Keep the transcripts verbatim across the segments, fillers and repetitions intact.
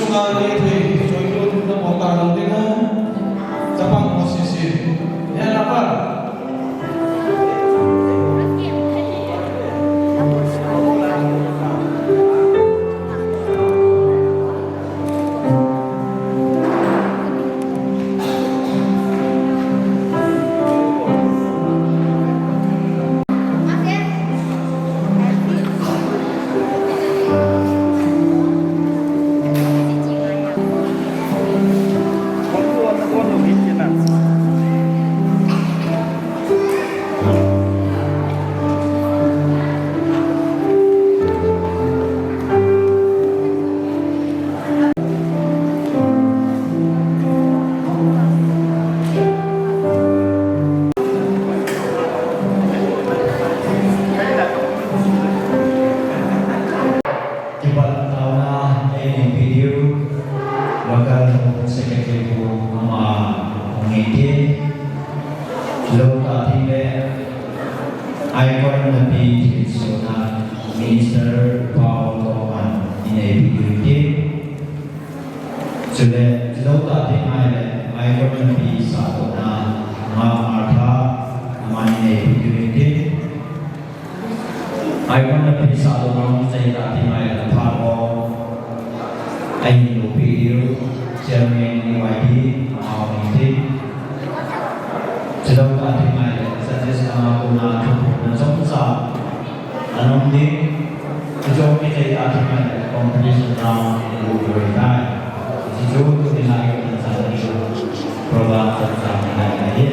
Sa ni thei, soi tu tu mo ta lo ding a. Chapang mo si si. Ya na pa. Kipat taona eini video local secretary pu ama hung eiti. Lou ta ding le icon napi thil sona Minister Pau Toman in eipeh diu ahi. Chule lou ta ding ahile icon napi sahdohna Ngah Martha aman in eipeh diu ahi. Icon napi sahdohna hung chai ta ding ahile phat ho ahin lopi diu Chairman A Y D ama hung eiti. Chulou ta ding ahile, suggest a kona thuphonna chomcha ana um ding. Hiche jong kichai ta ding ahile, competition round in lut ding ahitai. Hiche chu tuni lai kimanchah diu program chomcha ahi.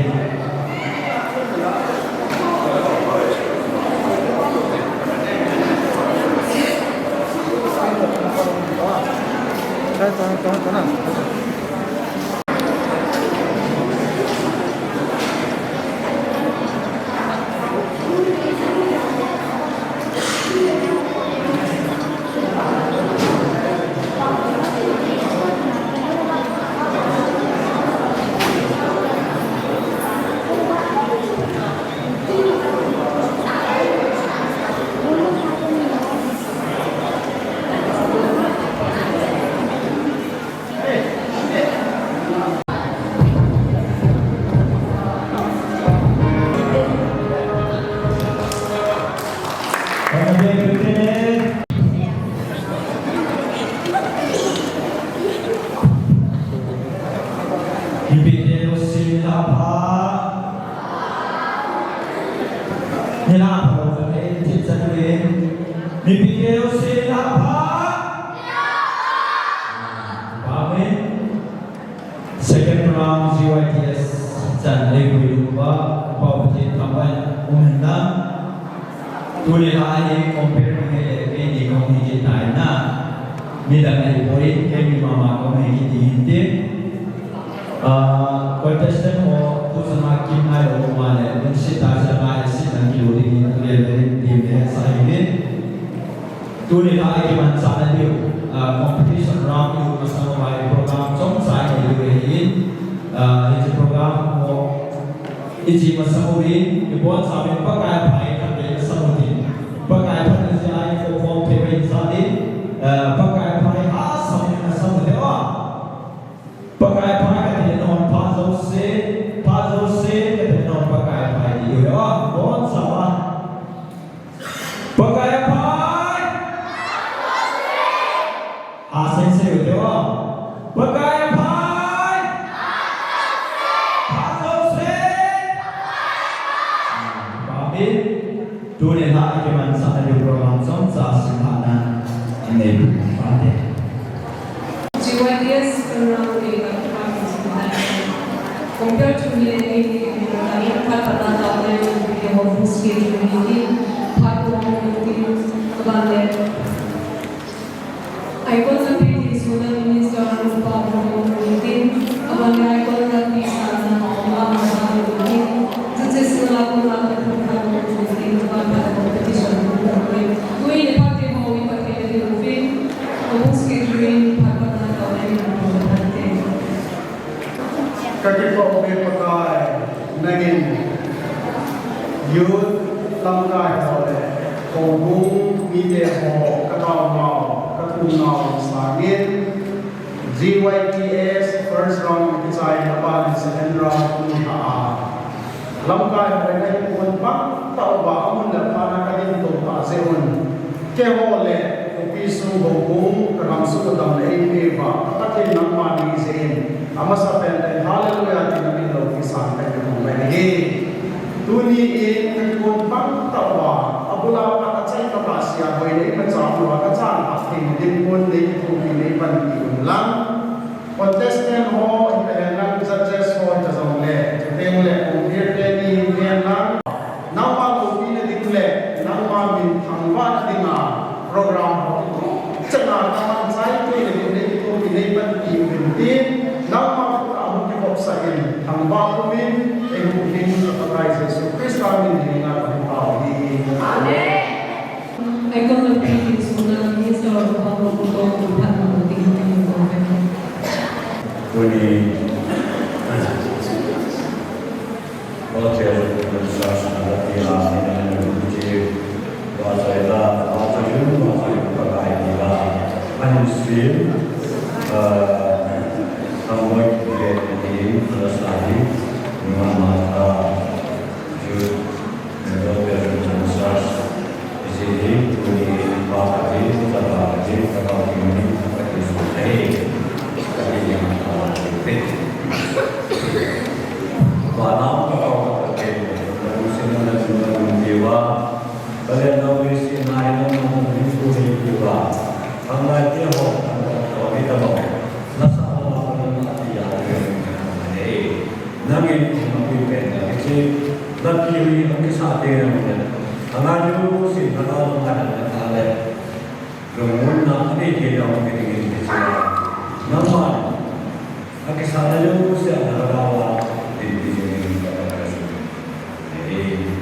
Mipite jouse nilhah pha. Nilhah pha lou khat in thipchan uvin. Mipite jouse nilhah pha. Amen. Second round G Y T S chan eipui uva, Pathen thangvah in umhen lang. Tuni a hi compare nung hile keini kahung hi kit tai na. Midang ahipoi, keini mama kahung hi kit ding ahi. Ah, contestant ho, tu chunga kim ngai lou ma le, lungset tah a ngai, set dang kilo ding ahi, tu le le, team le, sa hi le. Tuni a kimanchahna diu, ah, competition round diu masang uva program chomcha inei diu ahin, ah, hiche program ho, iche masang uvin, ibonchauvin Pakai aphai khat vei masang utin. Pakai aphatna jeh a ikhom khom thei uva ijat in, ah, Pakai aphai hahsa in masang ute o. Pakai aphai kati le nahon phat jouse, phat jouse kati le nahon Pakai aphai ti uve o, bonchauva. Pakai aphai. Asei sei ute o. Pakai aphai. Phat jouse. Amen. Tuni a kimanchahna diu program chomcha simlhahna inei diu ahi. G Y T S round eight ka program simlhah. Compare to me, eight ka program, phat phat na tao le, ke ho full schedule ni, phat ko mo ni, kaban le. Icon napi thilsona Minister Pau Toman in, aban le icon napi sahna Ngah Martha in, judges nunga kona thuphonna hung eiti, aban le competition hung eiti. Tuni phat te ho, i phat te le uvin, ko hung schedule in, phat phat na tao le, in, phat te. Ka kipah uve Pakai, nangin youth lamkai ho le houbung mite ho ka taonau, ka tunau sangin, G Y T S first round kichai, aban second round kum tha a. Lamkai ho in ahin kon pang tauva, amun le phat a kadin to tah jeh un, keiho le khopi sung houbung, ka gamsung u damna eipeh uva, Pathen nangma min jeh in, amasapen in hallelujah tin namin lou kisan kahin um ahi. Tuni in kakikon pang tauva, abul a pat achai tah a sia boina imacha uva, kachan phat thei ding mun nei kithopi nei panpi un lang. Contestant ho hita hen lang, judges ho hita jongle, chuteng le kong thir teni hita hen lang, nangma loupina ding le nangma min thangvahna dinga program ho chana kaman chai tuina ding nei kithopi nei panpi un tin, nangma khut a hung kivopsah in thangvah pumin, eihung hing ka Pakai Jesu Christa min henga kahung tao hi. Amen. Icon of Peace, Minister of Public Works, Department of Dignity and Welfare. Tuni, Hotel Construction Latia, Chief, Vachaila, Vachayun, Vachayun Pakai Dila, Ahin Sim, uh, Samoi Kipet, Ahin, Alasahi, Mama, uh, Youth, Development Resource, isi hi, tuni, pa kati, chapa kati, chapa kati, kati su thei, kati yang pa kati. Pa nam ka pa kati, na usin na na na na diwa, kale na usin na na na na diwa, ang na dia ho, ang na dia ho, ang na dia ho, ang na dia ho, ang na dia ho, Nangin, napi pen na kichi, napi hui ang kisa te na mo na. Ang ajo sin na ka mo na na ka le. Lungmon na ani ke na mo ke tingin kichi. Naman, ang kisa na jo sin na ka wa, din kichi ni ka ka su. Eh.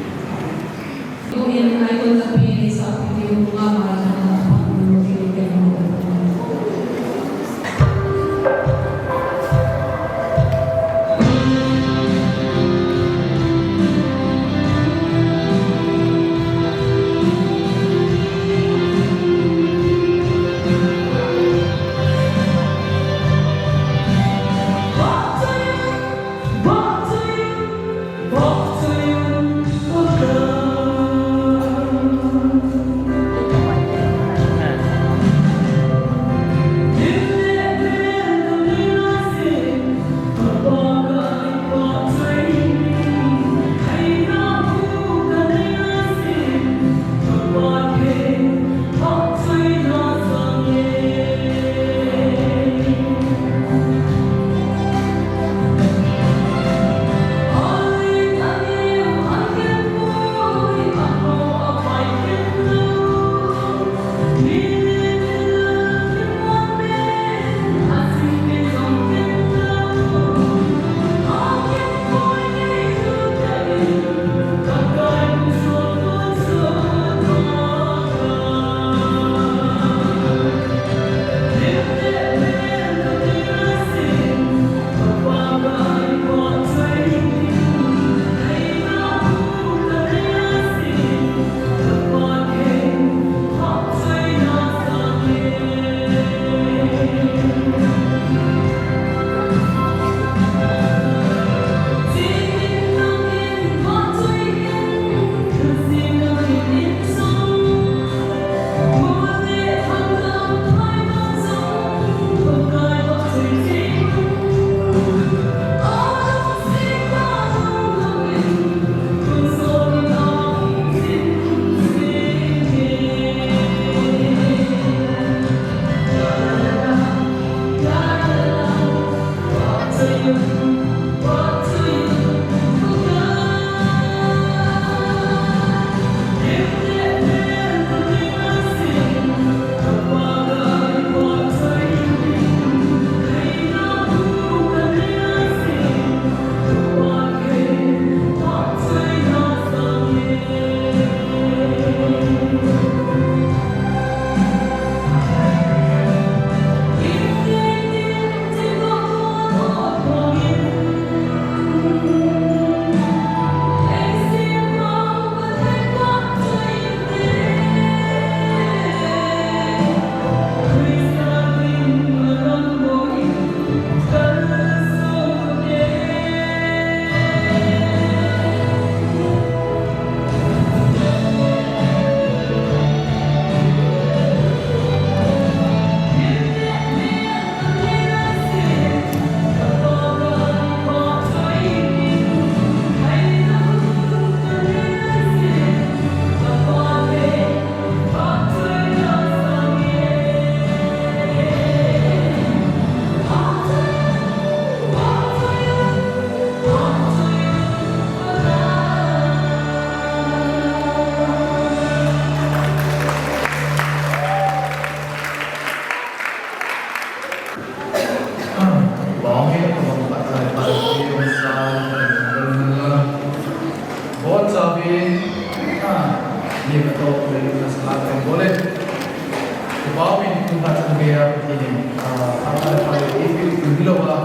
Gaya Pathen in, ah, phatna le phatthei eipeh u hilou a,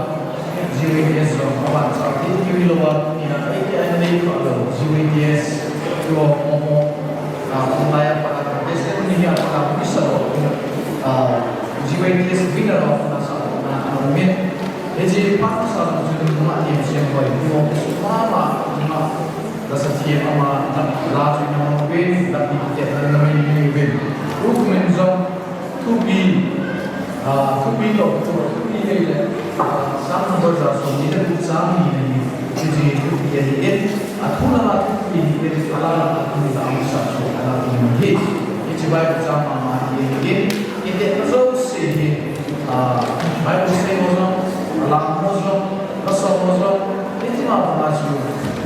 G Y T S jong aban cha eipeh u hilou a, tunia eiti a nei kha lou, G Y T S, Pro Momo, ah, online a pat a, President ni a pat a, Mister Lo, ah, G Y T S winner of na sa na, na, na, Hiche phat masa jong chun amani Siam Boi, Pu Ong Kisu mama, ama, lasa thiam ama, la, la chu na mang uvin, la pi te na na mai ni uvin. Rukumen jong, thupi, ah, thupi to, thu, thupi le le, ah, sang number ja som ni le gup chang ni le ni, hiche thupi ahi in, athu lama thupi ahi in, ala lama thu lama sa chu, ala thu ni hi. Hiche Bible chang mama hi ahi in, i te na jouse hi, Ah, Bible sei ho jong, alang ho jong, asong ho jong, iti ma banga chu,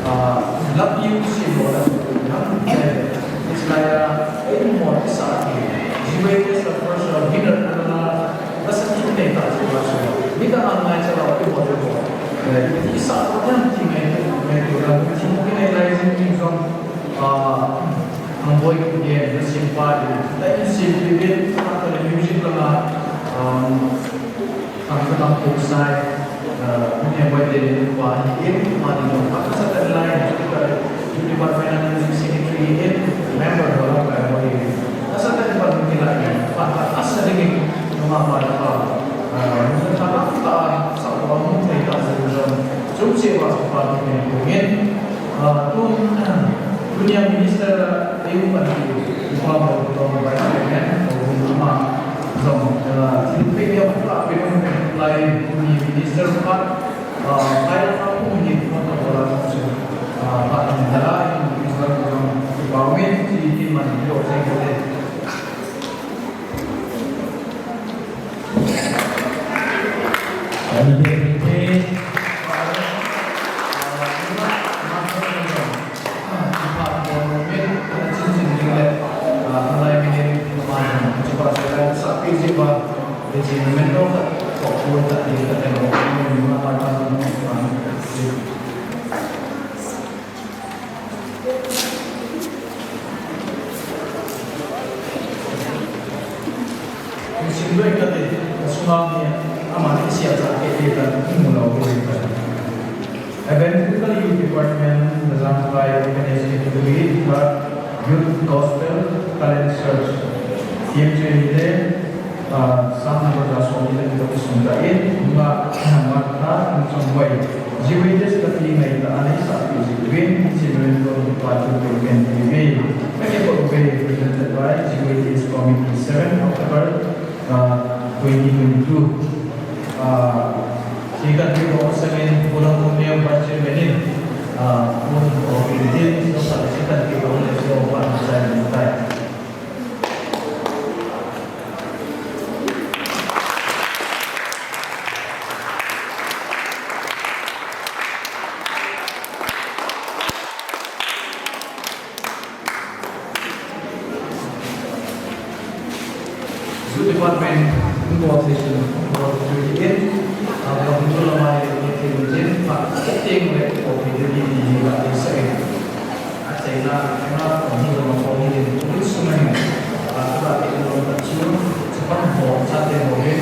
ah, lampi u sei ho la, lam, eh, it's like, ah, eh, mo, isa, eh, G Y T S la first, ah, winner, ana la, la sa ti nei ta chu la chu. Mi ta ngai cha la, eh, mo, eh, mo. Eh, iti sa ko jam ti ngai, ngai tu la, ti mo ngai lai jing jong, ah, Ang boi ku gen, na sim pa di. Ta in sim pi bin, ta ka le music ka na, um, ang ka tang kong sai, uh, ne boi de le pa ni in, pa ni no, pa ka sa ta lai, ka, ka, department na music secretary in, member ho la ka boi. Ka sa ta pa ni la ni, pa ka asa ding in, no ma pa pa, uh, ta ka ta, sa ko mo te ta se jo, jum se wa pa ni ne ko ngen, uh, tun, Tunia minister, eh, um, kan ti, Upa Botong Vice Chairman, Botong ama, jong, eh, thil pei dia pula pei um, lai, tuni minister pa, ah, pai la pa um ni, pa to la jong, ah, pa tang da, in, in, jong, Upa Win, ti, ti man, yo, jeng, jeng. Sim loi kate, ka sunga ni, ama ni sia cha ke te ta, imu lo ko ta. Evangelical Youth Department, the Zangpai Organization Committee, the Youth Gospel Talent Search. T M J ni le, ah, sang number ja som ni le, ni ka sum ta in, nga, nga ta, ni sum wai. G Y T S kati ngai ta anei sa pi ji win, si win ko pa chu ko ken ti ve. Ka ke ko ve presented by G Y T S Committee seven October, uh, twenty twenty-two. Uh, si kan ti ko sa men ko lang ko ne pa che men in. Uh, mo ko ke din so sa si kan ti ko ne so pa sa ni tai. Youth Department, Youth Organization, Youth Committee, ah, Youth Department, Youth Committee, Youth Committee, Achaina, achaina, kong hi lama kong hi din, kong hi sung ahi, ah, tua te kong lama chu, chapang ho, chate ho hin,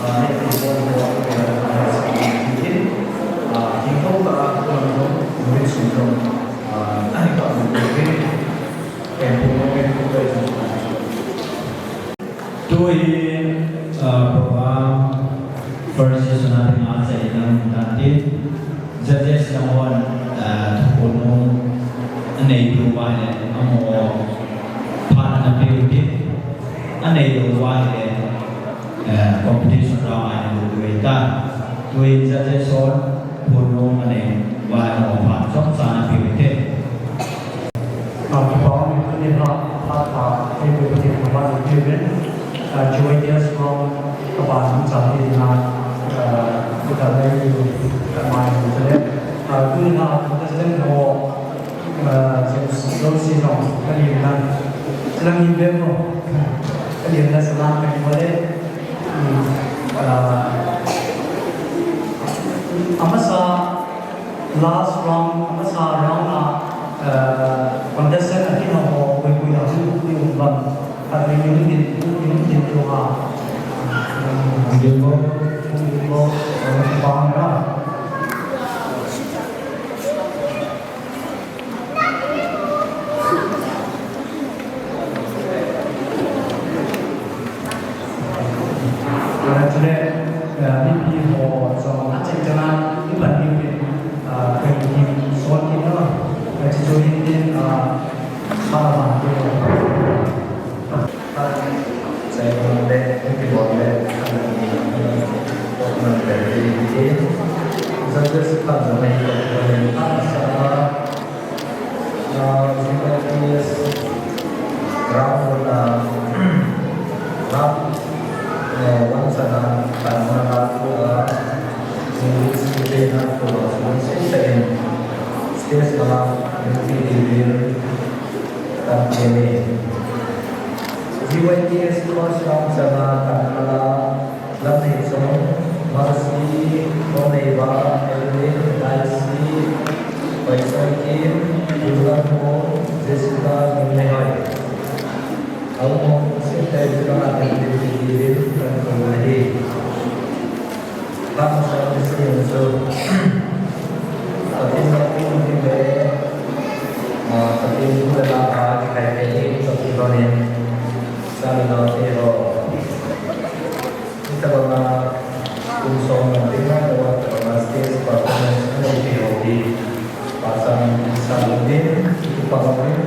ah, ne kong ho, ah, ah, hi ho ta, kong lama ho, kong hi sung lama, ah, ahi ka kong hi din, kong ho, kong hi sung lama. Tuhin, ah, program first session a dinga achaina um tante, judges lang hon, ah, thuphon nom anei diu va ahile, amaho phat ana pe u te, anei lou va ahile, eh, competition round a ana lut diu ahitai. Tuhin judges hon thuphon nom anei va ahile, amaho phat chomcha ana pe u te. Ah, kipah um in, tuni a, a, a, hei, hei, hei, hei, hei, hei, hei, ah, G Y T S round, ka ban hung chang hi na, ah, ka ta lai ni, ka mai ni chale. Ah, tuni a, contestant ho, ah, James Jones jong, ka lim na. Lang ni be mo. Ka lim na sa lang ka ni mo le. Hmm, ah, amasa, Last round, amasa round a, eh, contestant ahin ho, pui pui a hu, hu, hu, bang. Khat ni, ni, ni, ni, ni, ni, ha. Gilbo, Gilbo, Bangla. Chule, eh, mipi ho jong a cheng chang a, i pan diu in, ah, koi kim sol kim na, eh, chi chu hin tin, ah, pa ma kim. Cheng le, mipi ho le, kan ni, kan ni, kan ni, kan ni, kan ni, kan ni, kan ni, kan ni, kan ni, Ah, G Y T S round one, ah, round, eh, one chana, kan na la tu, ah, English speaking na tu, ah, so, so, second stage na, U P D Bill, kan kene. G Y T S first round chana, kan na la, Lamnei Chong, Mercy, Tongneiba, Evelyn, Daisy, Paisai Kim, Yula Mo, Jessica, Nungnei Hoi. Aum ho sinte chunga N D P T V kan khol ahi. Phat masa ni seiyin chu. Pathen na kum ni le, ah, Pathen kum le la ka ki kai ke ni to ki lo ni. Sa ni lo te ho. Hitabanga kum som nung ding a, hitabanga stage performance anei thei ho hi, pasal in sa lou ding, kipa lou ding,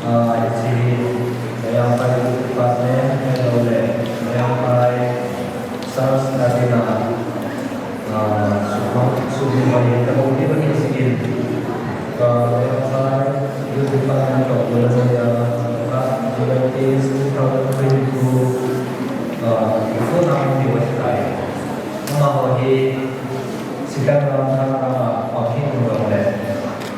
ah, hiche hi, Maiyamphainei department, ahilouleh, Maiyamphainei sales na ding a, Ah, sukma, sukma bai, ka bau ni ba ni sikin. Ka, ka, ka, youth department ka bula sa ya, ka, ka, ka, two thousand twenty-two, ah, before na mo ni wa tai. Ama ho hi, sikang ram na, ah, panghin mo le.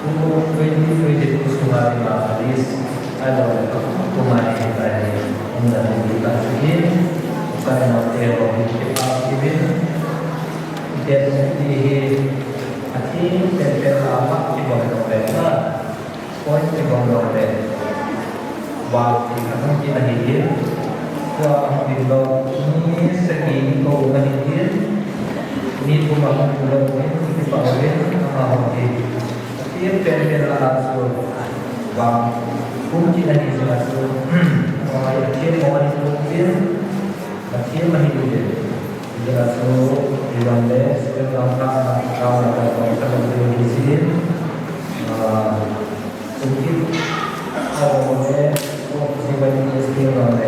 Kum twenty twenty-two sunga dinga, at least, ahilouleh, kum a ni hitai, umdan ni ta sikin, sign up te ho hi, keep up, keep in. Iten ti hi, athem pen pen a, ama kibang dong le na, point kibang dong le. Vang ti khat hung kit ahi in, tua hung ding lou, mi sagi ko ahi in, mi thum a hung lou in, kipah uvin, ama hung ding. Athem pen pen a chu vang hung kit ahi jeh a chu, athem mo ahi uvin, athem ahi uvin. Hijeh a chu, ivan le, second round na, round na, round na, round na, ah, kum kit, ah, le, oh, G Y T S round le.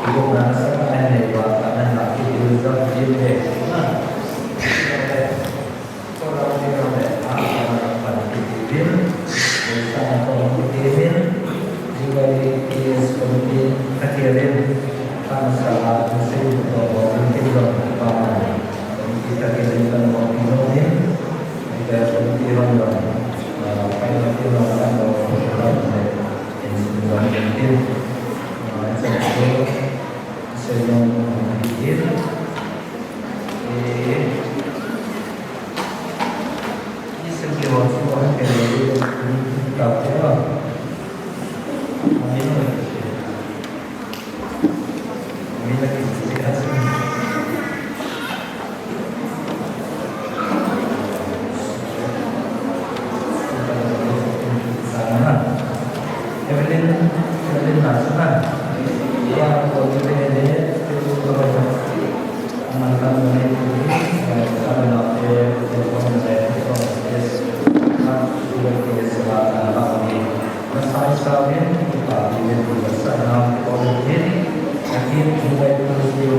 Ivan na, sa, na, ne, ba, ta, na, na, ki, result, ki, le, na. Evelyn, Evelyn na sana. Ya, ko ni le le, ko ni le. Aman kan ni, eh, kan na, eh, ko ni le, ko ni le. Kan ni le, ko ni le. Masai sa min, kita ni le, ko ni le. Sa na, ko ni le. Akin, ko ni le, ko ni le.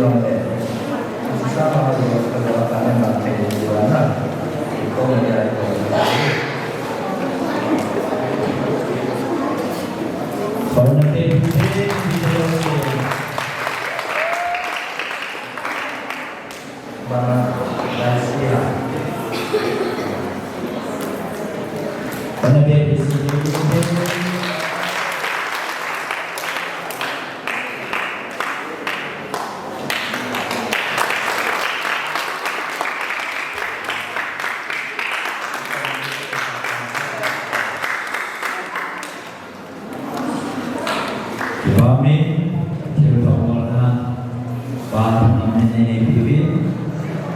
Kipah e, thil thou bol na, pa, na, ne, ne,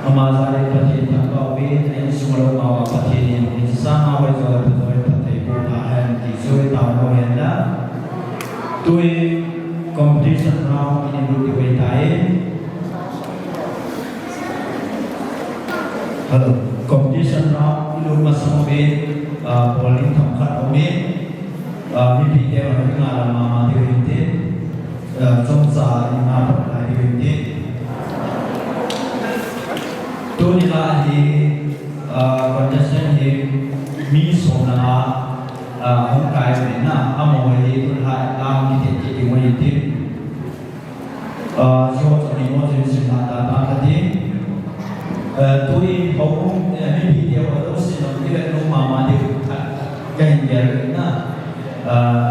Ama jal in Pathen thangvah uvin, a insung a lou mama Pathen in, hiche sanga hoijo le phajo in phatthei boh tahen ti chu itaona uhen lang. Tuin competition round in ilut diu ahitai. Hello, competition round ilut masang uvin, ah, ball in themkhat aumin, ah, mipite hon kingaidam mama diu ahin tin. Ah, chomcha in nga phat lai diu ahin tin. Tuni la hi, ah, contestant hi mi som langa, ah, hung kai uvin na, amaho hi tuni la lang kiti kiti mo ahin tin. Ah, hiho chu ni mo jin sim na ta ta ka tin. Eh, tui ho, eh, mipite ho jouse jong ivet nom mama diu khat kahin gel na. Ah,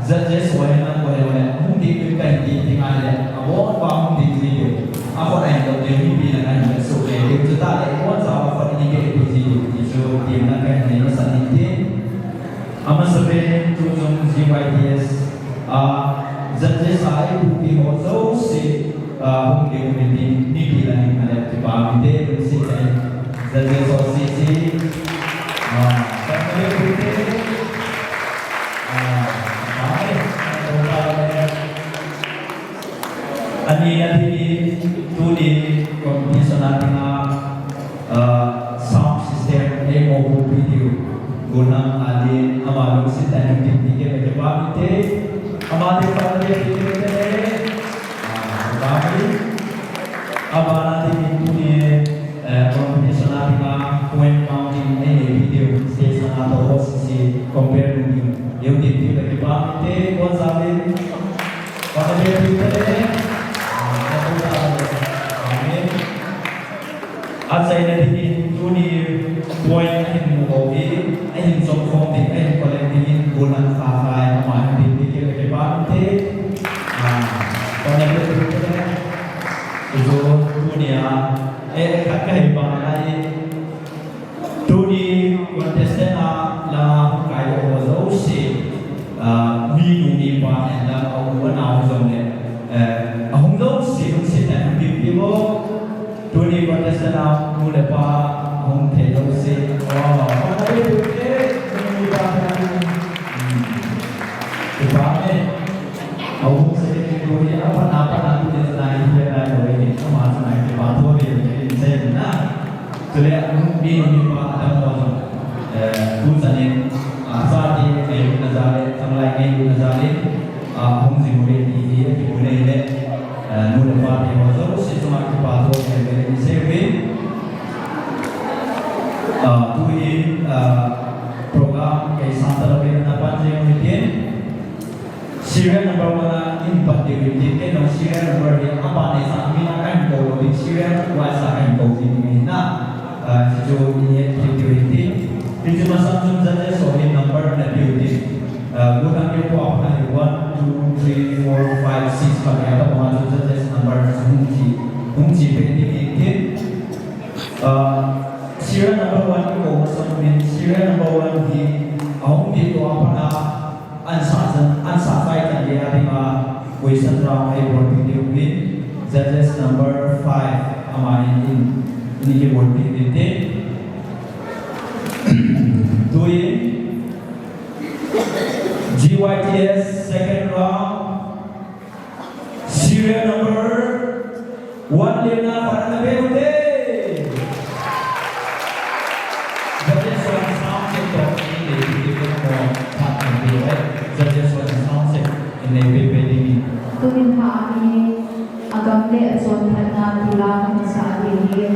judges ho hi nang ho hi hung ding ding kahin ti ti ngai le. Abon uva hung ding ding diu. Akhut ahin dong diu, mipi lang ahin vet soh kei diu. Chutah le abonchauva khut in i vet diu ti diu. Ti chu ti na kahin nei masa in tin. Amasapen in tuchung G Y T S a judges a eipuipi ho jouse, ah, hung ding uvin tin, mipi lang in ale kipah mite, lungset tah in judges ho sese. Ah, kipah mite. Ah, kipah mite. Ani na dingin, tuni competition a dinga, ah, sound system eimo pumpi diu. Gunang alin, ama lungset tah in hung ding ti kei le kipah mite. Ama ding pa le kipah mite. Ah, kipah mite. Abana dingin tuni, eh, competition a dinga point counting einei diu. Stage langa tou ho sese compare nom diu. Eiho ding ti le kipah mite. Gon Zamin. Achaina dingin tuni point ahin mu ho hi, ahin chom khom ding, ahin collect dingin Gunang Khakhai, ama hin ding ding kei le kipah mite. Ah, achaina dingin tuni a, eh, khat kahin bang lai. Tuni contestant a la hung kai ho jouse, ah, minu mipa ahin lang, a u a nao jong le, eh, ahung jouse, lungset tah in hung ding ti mo. Tuni contestant a nu le pa hung thei jouse. Oh, hung thei jouse, nu mipa te. Hmm. Kipah e. Ahung sei ding tuni, apat na, apat na tuni chu nai, nai, nai, nai, nai, ama chu nai, kipah tho ding, sei na. Chule, mi nu mipa adang ho jong, eh, tuchan in, ah, chate ngailutna jal le, thanglai ngailutna jal in, ah, hung jing uve ti hi, kimu nei le, eh, nu le pa te ho jouse chunga kipah tho ding, ding, sei uve. Ah, tu hi, ah, program kei sang ta lou in na pan jeng u hitin. Serial number one a in pat diu ahin tin, kei jong serial number hi apa neisah min a kahin kou lou ding, serial wise a kahin kou ding ahi na. Ah, hichu in het kit diu ahin tin. Hichu masang chun judges ho hin number ana peh u ahin tin. Ah, Gunang Neo pa a pat a hi one, two, three, four, five, six, khat le a pat a chun judges number chu hung chi, hung chi peh ding ahin tin. Ah, serial number one kikou masang in, serial number one hi ahung ding tou a pat a Answer chan, answer five chan gei a dinga question round eibolpeh diu ahin, judges number five, ama in, in, in eibolpeh diu ahin. Tuin, G Y T S second round, serial number one lemna khat ana pe ute. Judges ho in sound check toh in nei peh diu ahin mo, khat ana pe ute. Judges ho in sound check in nei peh peh ding in. Tuin pha hi agam le achonphatna ti la hung sa ding ahi.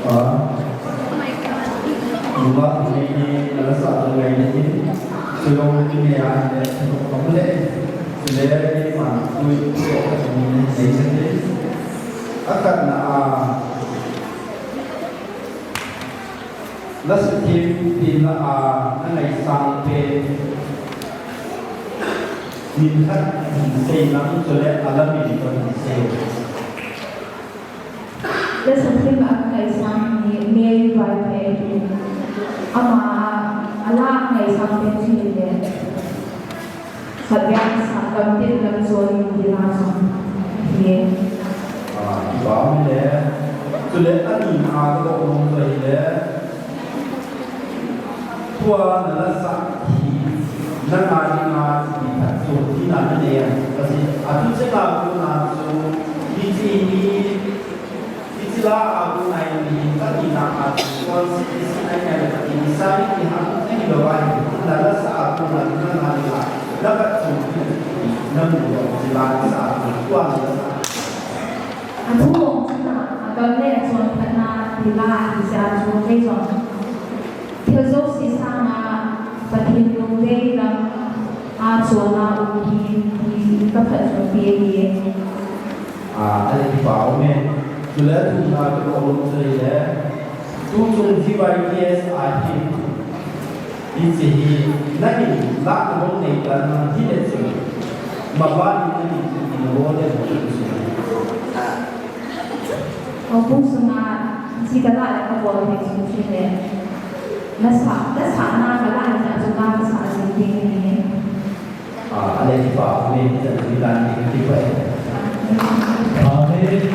Ah. Numa ni ni nala sa ngai ni. Sulong ni ni a ni. Kamle. Sule ni ma kui ko ni ni ni. Akat na a. Lasa thim tina a na ngaisang pen. Min khat hin sei lang chule a la min ko hin sei. Lasa thim a ngaisang hi Mary Vaiphei ahi. Ama a la ngaisang pen chu hile. Khat vei sa gamtin lam chon in ti la chon. Ahi. Ah, kipa um le. Chule ani a ka bol nom chu ahile. Tua na la sa hi. Na nga ni nga ti khat chu ti na na ne. Kasi atu che la ko na chu. Ti ti ni. Hiche la a bu nai ni, ka ti na a bu, kon si ti si nai nai le ka ti ni sa ni ti ha, ni lo ai, na la sa a bu na, na na ni la, la ka chu ti, na mu lo, hiche la sa a bu, tua na la sa. A bu ong chu na, a gam le a chon phat na, ti la, ti sa chu, kei chon. Thil jouse sanga Pathen lungdei lam a chonna um hi, hi ka phatchompi ahi. Ah, ale kipa um e. Chule tuna ka bol nom chu ahile. Tuchung G Y T S a hin. Hiche hi, nangin la na bol nei tan nang hile chu. Maban in nangin in bol le bol chu. Houbung sunga, hiche ka la le ka bol thei chu chu le. Na sa, na sa na ka la le na chu na ka sa jing ding ahi. Ah, ale kipa, amen, chan chu dan ni kipa. Amen.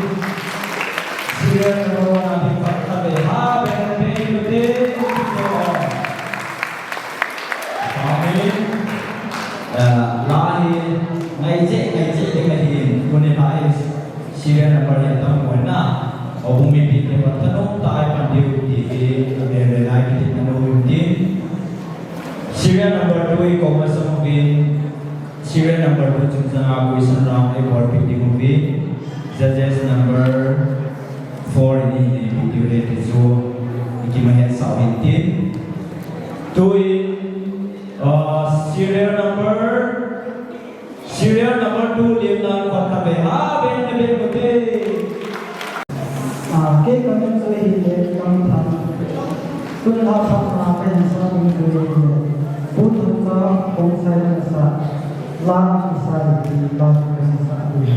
Serial number one a ding khat khat le ha, ben, ben, ben, ben. Amen. Ah, la hi, ngai che, ngai che, ding ahi, kuni ha hi. Serial number hi atam poi na. Houbung mipite pan thanom tah a pan diu ti hi, a ve ve lai kiti na lo in tin. Serial number two hi koma song uvin. Serial number two chungchang a question round hi bol pi ding uvin. Judges number four in hi pi diu le ti chu. Iki ma het sa uvin tin. Tui, uh, serial number Serial number two, Limlan Khonthame, ha, ben, ben, ben, ben. Ah, kei ka min chu ahile Lamthang. Tun la thang na ka hin sa min chu ahile Pu Thangcha Khongsai la sa. La sa ti la sa sa ti.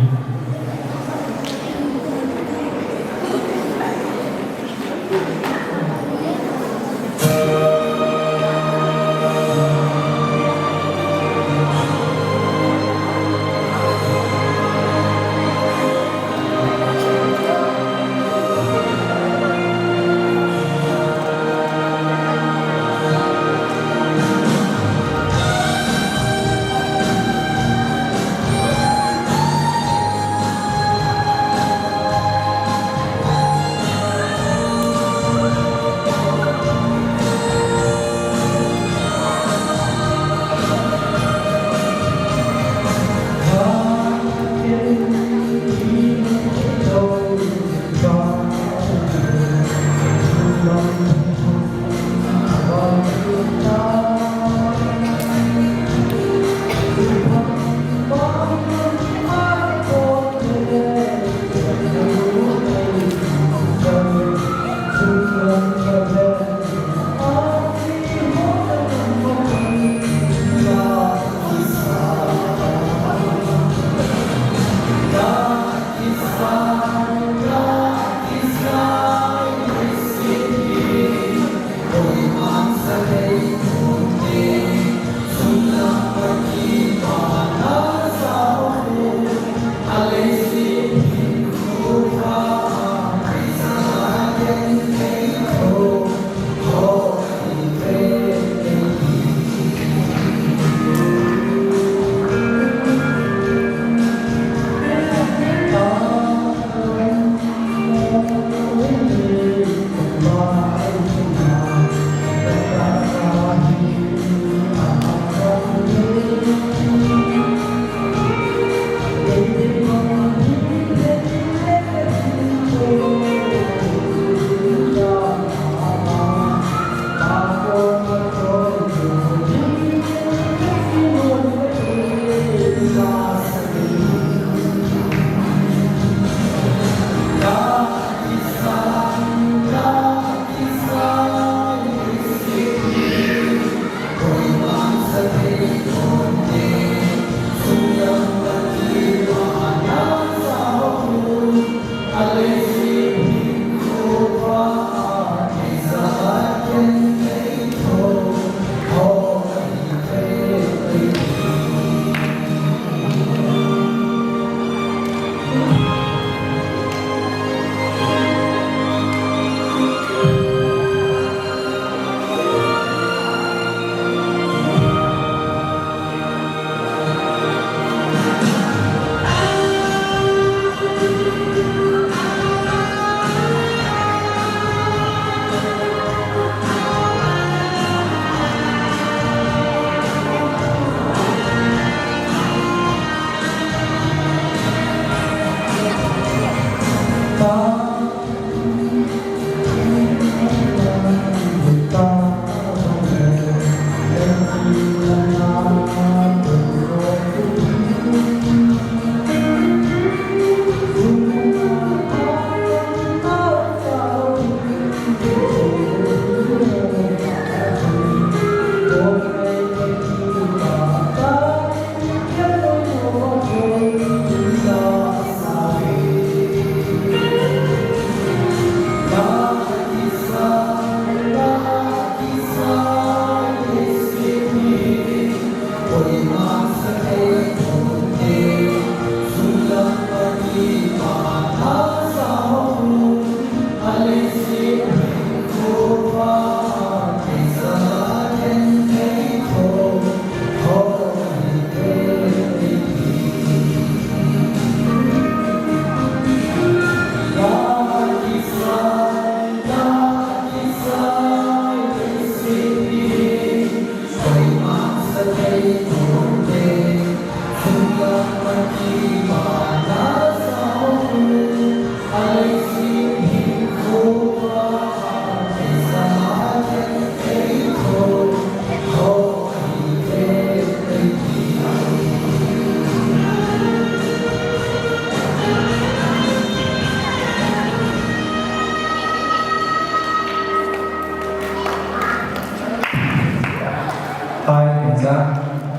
Sa,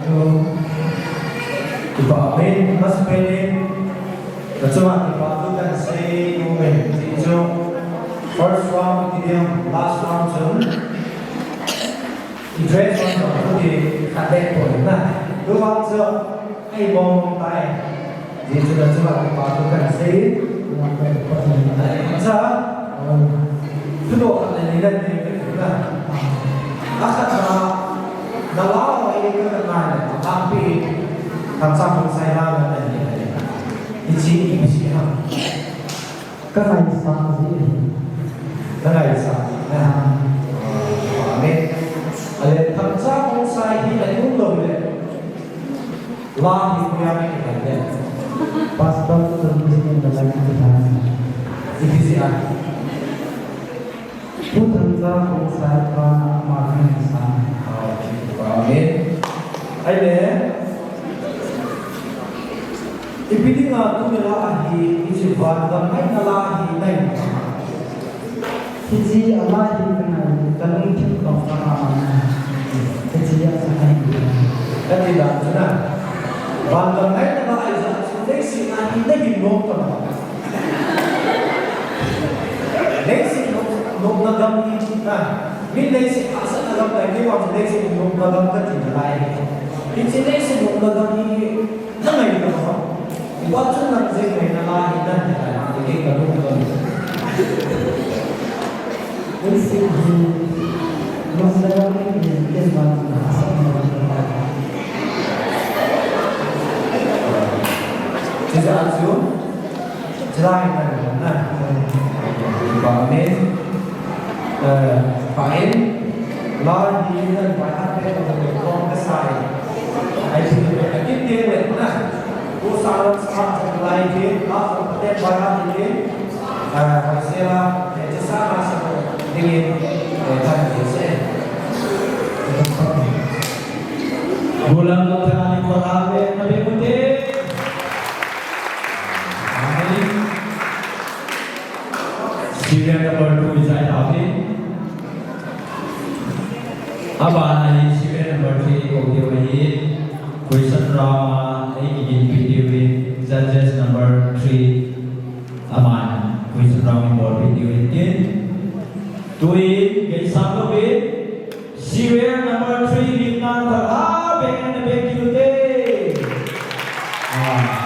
um, kipa amen, mas pele, kachunga kipa thu kahin sei nom e, hichu first round kiti ding, last round chun, i dress on to, kiti khat le poi na, tu vang chu, ei bom bom tai. Hijeh chun achunga kipa thu kahin sei. Acha. Thudoh khat le ni le ni kahin na. Akhatna, nala ho hi kahin na le, api, Thangcha Khongsai la le ni le. Hiche hi ipi ham. Ka ngaisang ji. Na ngaisang ji na. Amen. Ale Thangcha Khongsai hi na um lou le. La hi koiya mi kilai le. Pastor Tun Bishop in the line to dance. Ipi jeh a? Pu Thangcha Khongsai pa na ama ngaisang. Amen. Ahile. Ipi dinga tuni la hi, hiche vangam ngaina la hi nai. Hiche a la hi ka ngai, ka lungthim tong ka ma ma na. Hiche a sa ngai. Kati dan chu na. Vangam ngaina la ahi jeh chun leiset a hin na hin nom ta ma. Leiset nom, nomna gam hi na. Min leiset hahsatna gam lai, kei vang chu leiset nomna gam kati nalai. Hiche leiset nomna gam hi Na ngai ta ma? Ipa chun nang jeng ngai na la hi dan hi ta, kei ka lung ka. Ui si hi, lung na la ni ni ken ban na sa na. Chija chu, chila hi na na. Ipa ni. Eh, fine. La hi na by heart pe ko ke ko ka sai. Ai si ke ke ke le na. Ko sa ro sa sa lai ke, la ko te by heart ke. Eh, hai se la, eh, je sa na sa ko. Ding in, eh, ta ke se. Gulam na ta ni ko ha le na be ko te. Amen. Serial number two is I have it. Abana hi serial number three ko diu ahi. Question round a ei kigin pi diu ahi. Judges number three. Aman question round in bol pi diu ahi. Tui, kei sam lo pi. Serial number three, Limna Thalha, beng and beng kiu te. Ah.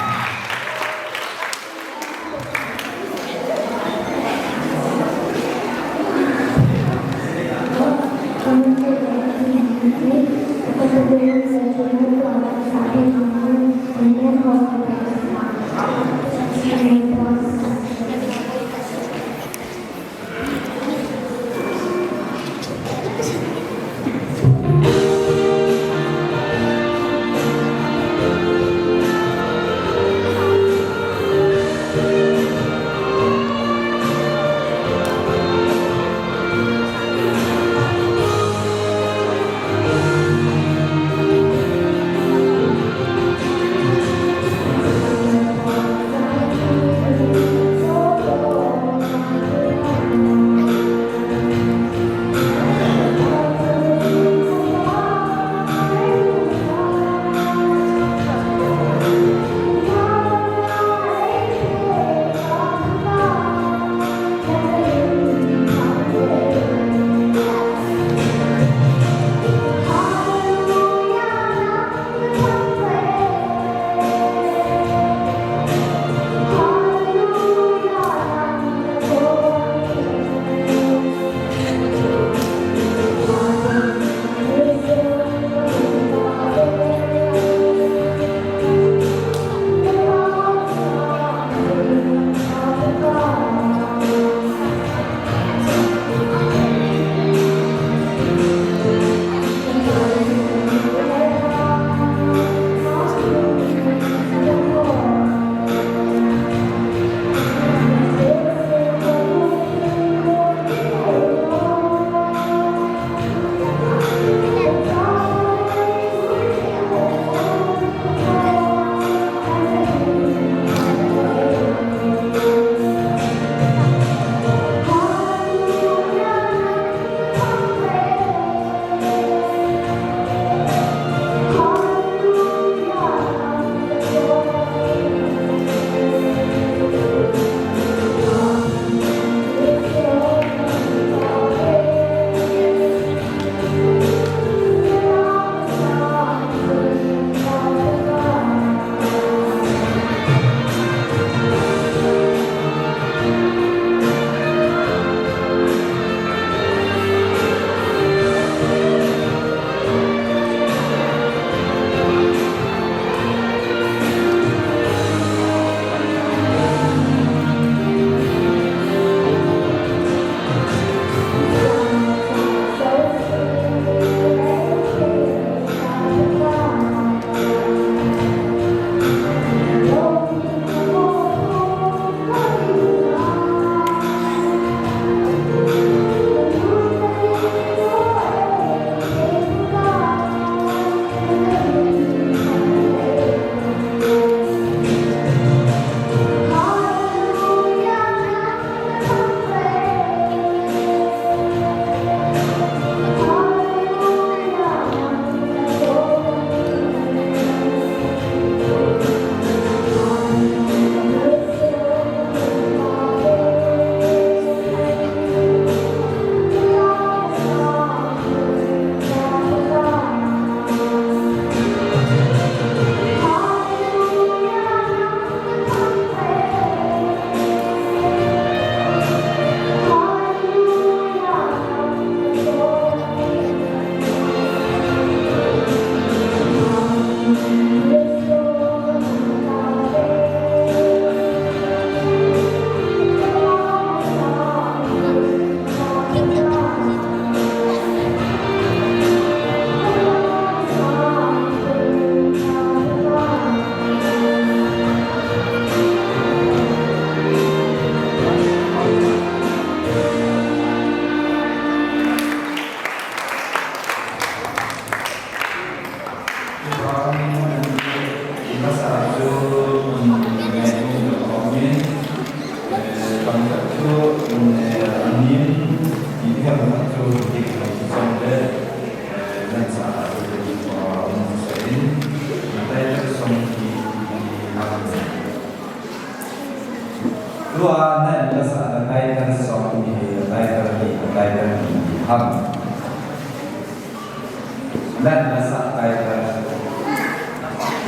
Atu hi koi song le, eh, lamsa atu hi koi song in, na title song hi, hi ham. Tua na lamsa na title song hi, na title hi, na title hi ham. Na lamsa title.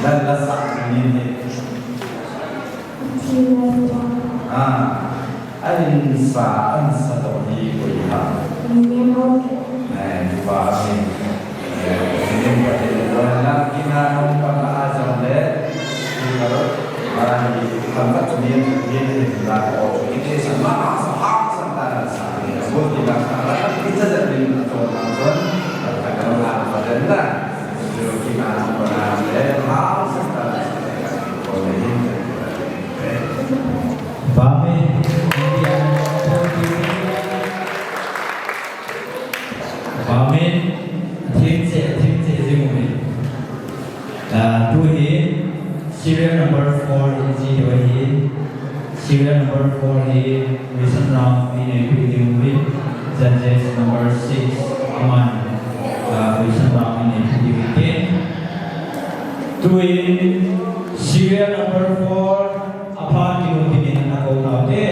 Na lamsa ni hi. Ah, a insa, a insa toh hi koi ham. Minim ho. Eh, ba ni. Eh, minim ba ni. Wala kina nong pa na a jam le. Ni karo. Ba ni, hambat ni, ni, ni, la ko. Ite sa ma, sa ha, sa ta, sa ni. Bo ni la sa, la kita jadi ni, to, to, to. Ta, ta, ta, ta, ta. Kina nong pa na le, ha, sa ta, sa ta. Ko ni. Amen. Amen. Thim che, thim che jing uve. Ah, tu hi serial number four in ji tu hi. Serial number four hi question round in a pretty movie. Judges number six, aman, ah, question round in a pretty movie. Tu hi serial number four. Apha kilo dingin na ko nau te.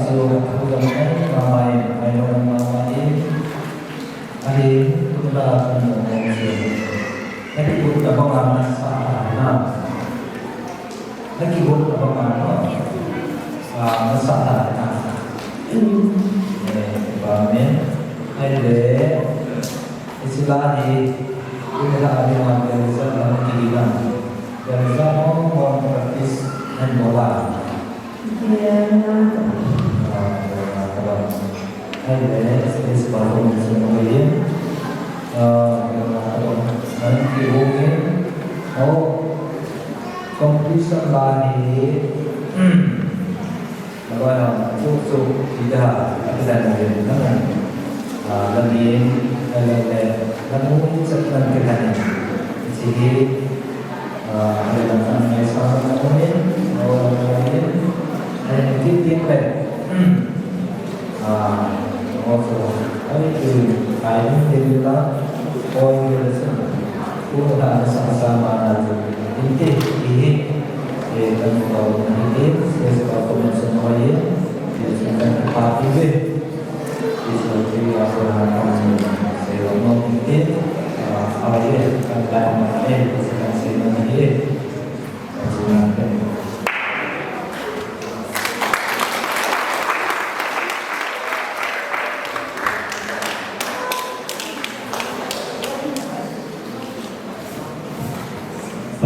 Alo, alo, mai, mai, mai, mai, mai, mai. Ahi, kula, kula, kula. Nakigot na banga nasa na. Nakigot na banga no. Ah, nasa na. Eh, ba me. Ahile. Isila hi. Kula, kula, kula, kula, kula. Kula, kula, practice. Nahin bol a. Conclusion la hi, hmm, la ba ya, so, so, ida, ida na yin, na, ah, la yin, la, la, la, la, mu, sa, na, ke, na, ni, si, hi,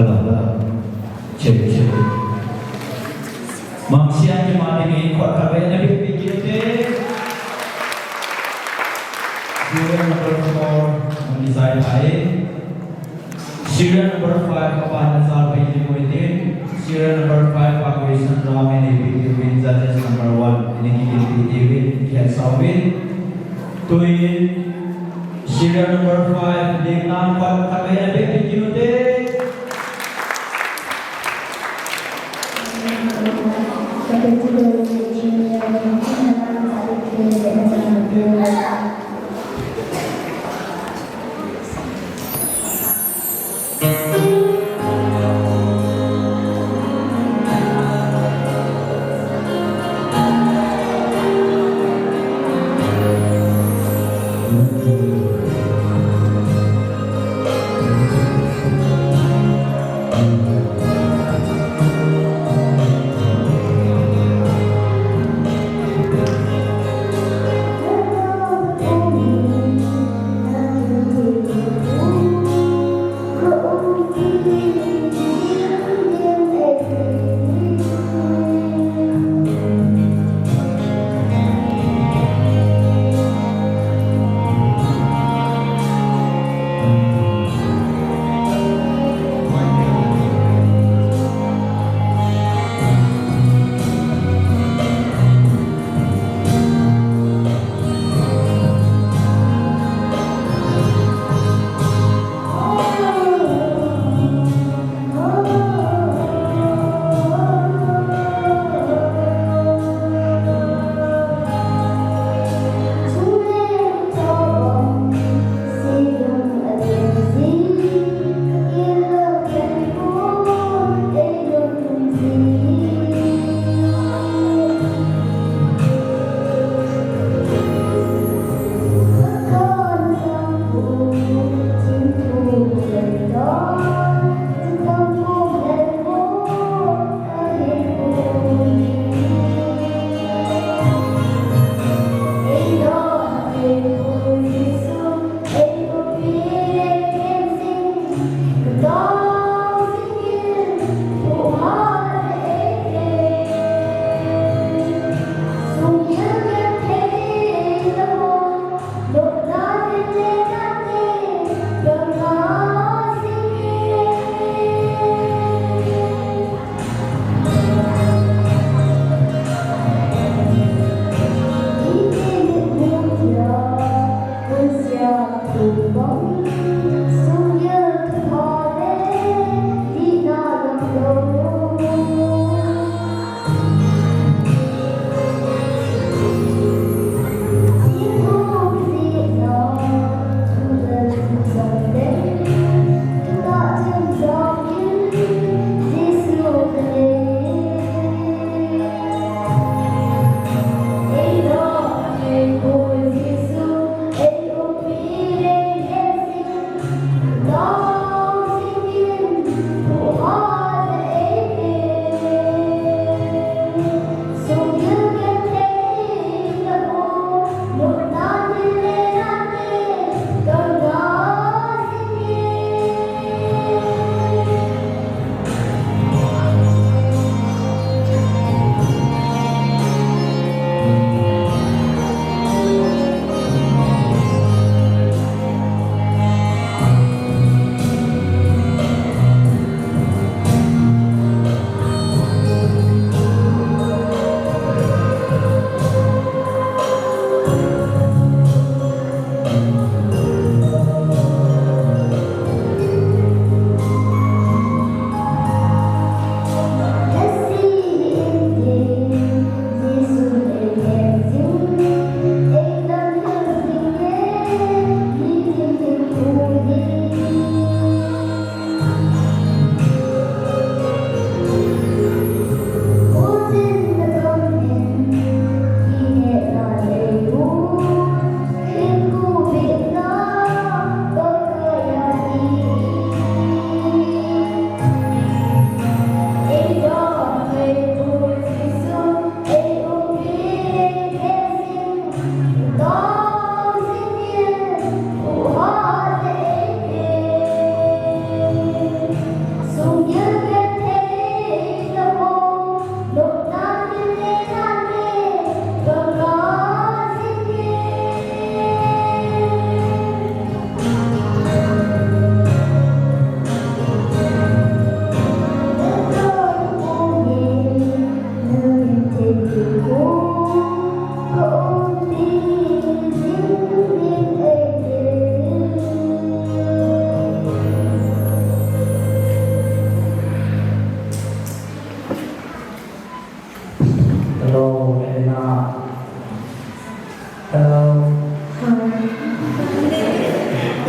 Hello, hello. Check, check. Mangsia ki mani mi khut khatvei na bit bit kit te. Serial number four, mani sai thai. Serial number five, apa na sa pai ni mo itin. Serial number five, pa question round ini bit bit judges number one. Ini ki bit bit, ki sa bit. Tuin, Serial number five, Lengnan khut khatvei na bit bit kit te.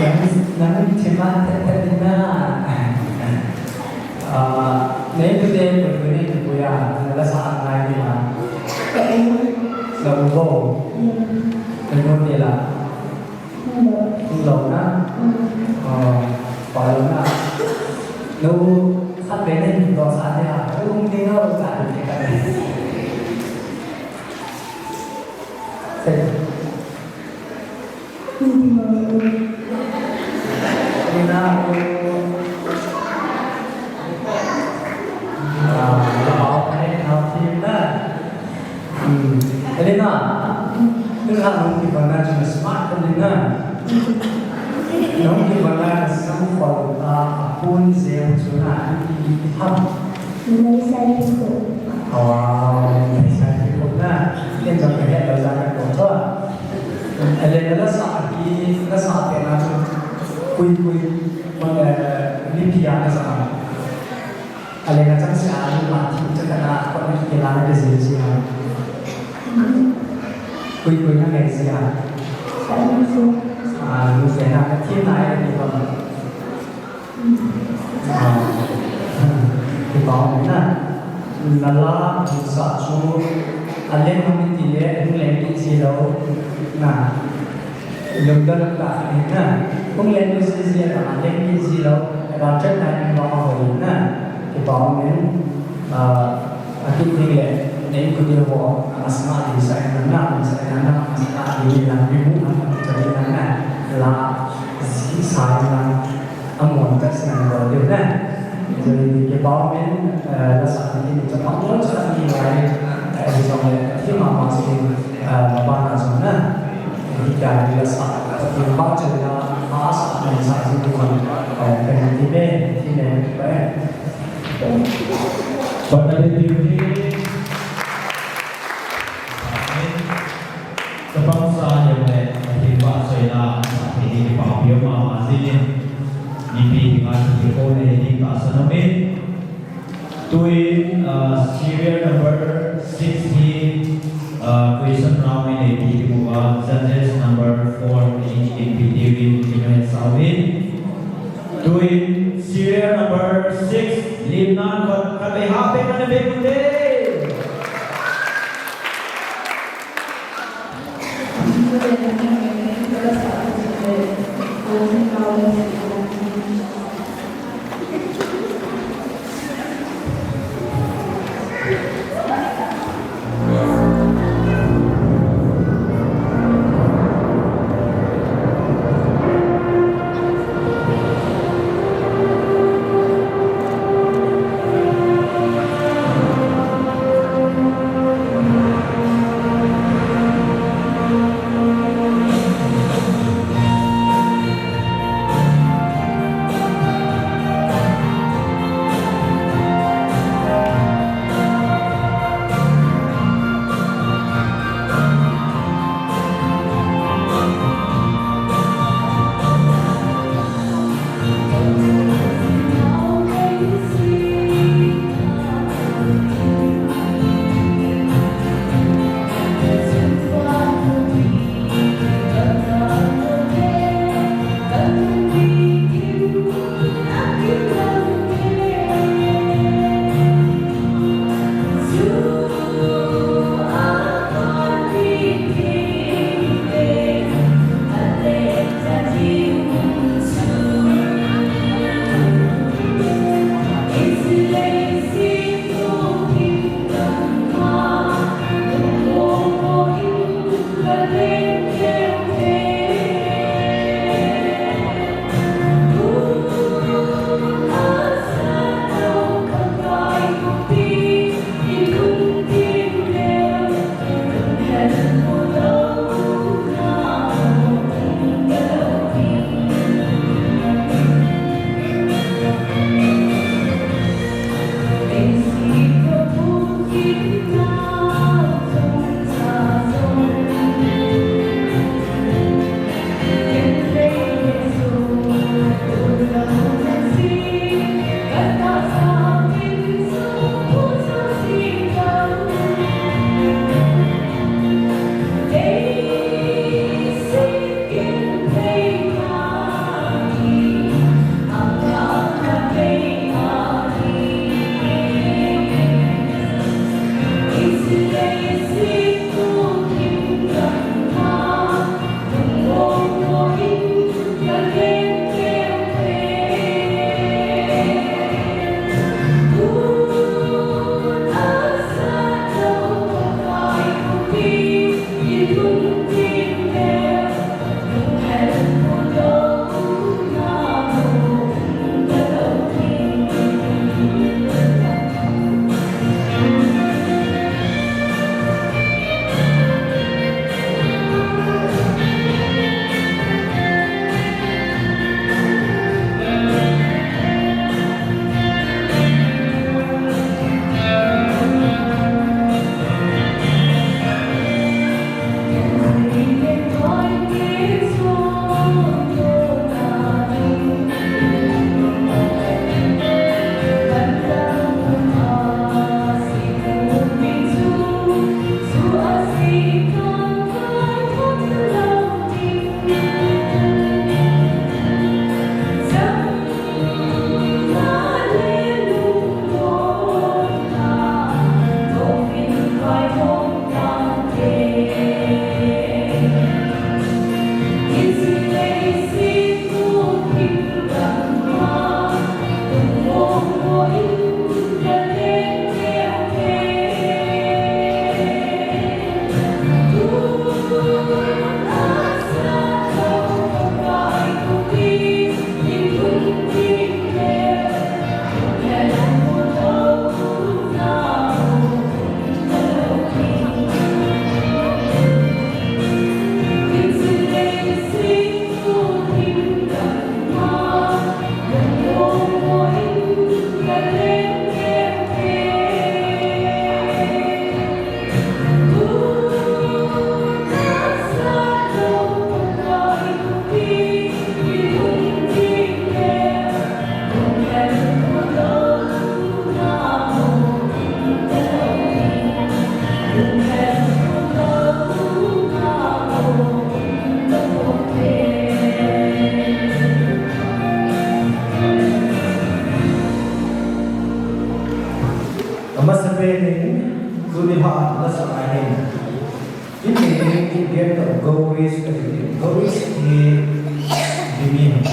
Nang, nang thima the the ni na. Ah, nei tu te pun pun nei tu ya, la sa ngai ni na. La bu bo. Nei tu te la. Lo na. Ah, pa lo na. Lo sa pe nei tu sa ya. Lo ni lo sa ni. Sei. Ina, ah, ah, ah, ah, ah, ah. Hmm. Elena, tu ha nung kibang na chu smart kan na. Nung kibang na sam khol ta apun jeu chu na, i, i, i ham. Nung sai ko. Wow, nung sai ko na. Ken jong ka het lo ja ka ko to. Elena la sa ki, la sa te na chu. Kui, kui. Kon, eh, ni pia na sa. Elena chang sia ni ma thi cha ka na, kon ni ki la na de jeu ji ha. Kui, kui na ngai sia. Ah, ni se na ka thi na e ni kon. Ah, kipah um e na. Na la sa chu a leng hung ti le, hung leng kit ji lou na. Lungdon ta khat hi na. Hung leng kit ji a, a leng kit ji lou. Ba chet na ni ba ho na. Kipah um e. Ah, a kit ding le, nei kut ding ho, a masanga ding sa na, na, sa na, na, masanga ding la, ni mu, a, a, a, na, na. La, ji sa na. Amon ta sina lo deu na. Joi ni kipah um e, eh, la sa ni ni cha pang lo cha ni lai, eh, jong le, thi ma ma si, eh, ma ba na jong na. Ni ka ni la sa, ni ba cha na, ma sa ni sa ji ni ma, eh, ka ni ti be, ti be, ba, eh. Ba na ni ti ni. Chapang sa jong le, Pathen vahchoina, sa thei ding kipah pia mama jingin, mipi dinga thupha ko nei ding tahsan um in. Tuin, ah, serial number six hi, ah, question round in eipeh ding uva, judges number four in eipeh diuvin, kimangsah uvin. Tuin, serial number six, limnan khat, khat le half peh, khat le peh, khat le. Ahin. Tuni hi ipi ham, Gauris kati. Gauris hi ipi mi ham?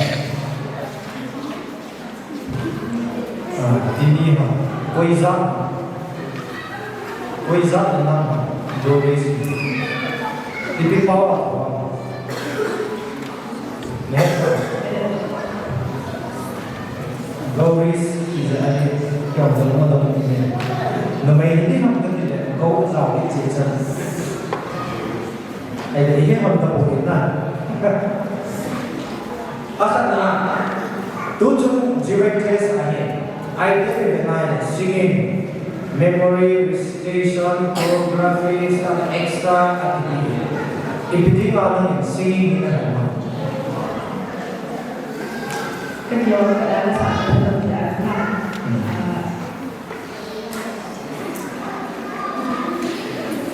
Ah, ipi mi ham? Koi jat? Koi jat nam ham Gauris? Ipi pao a? Gauris kiti ahi, kei jong kadong dong in. Numei hi ipi ham kati le, gou jao hi ti chan. Ahile ipi ham tapou hite na. Akhatna, tuchung G-Rec test ahi. Item ipi ham, singing, memory, recitation, choreography, study extra, activity. Ipi dinga nangin singing hi nahet ham? Kei jong ka dance a, ka dance a. Hmm.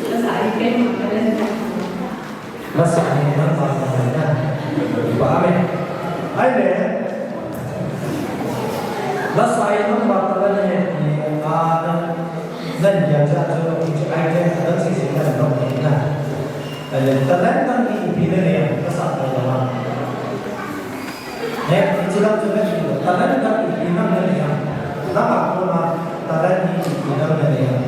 Lasa hi kei jong ka dance a. Lasa hi nangma talent ahi. Amen. Ahile. Lasa hi nangma talent ahi, a, na, nagel jeh a chu, hiche item adang sese nadong ahi na. Ahile, talent dang hi ipi nanei ham, lasa talent a. He, hiche dang chu nanei, talent dang ipi nanei ham. Nangma kona talent hi ipi nanei ham.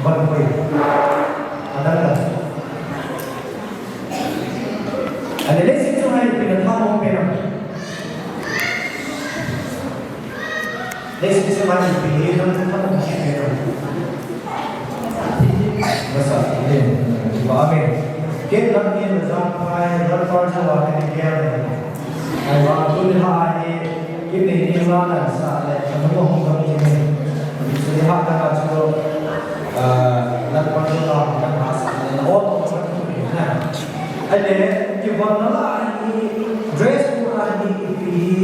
Van koi. Adang dang. Ahile, leiset chunga ipi natha nom pen ham. Leiset chunga ipi natha nom pen ham. Lasa hi. Amen. Ken lang hin jam pai, jam pai jam wa ken ken. Ahivang tuni lha hi, kin nei ni la na sa le, ka nu hung dong kin. Tuni lha ka ka chu, ah, la pa chu la, ka na sa le, na o to sa tu ni na. Ahile, kivon na la hi, dress code a hi, ipi hi,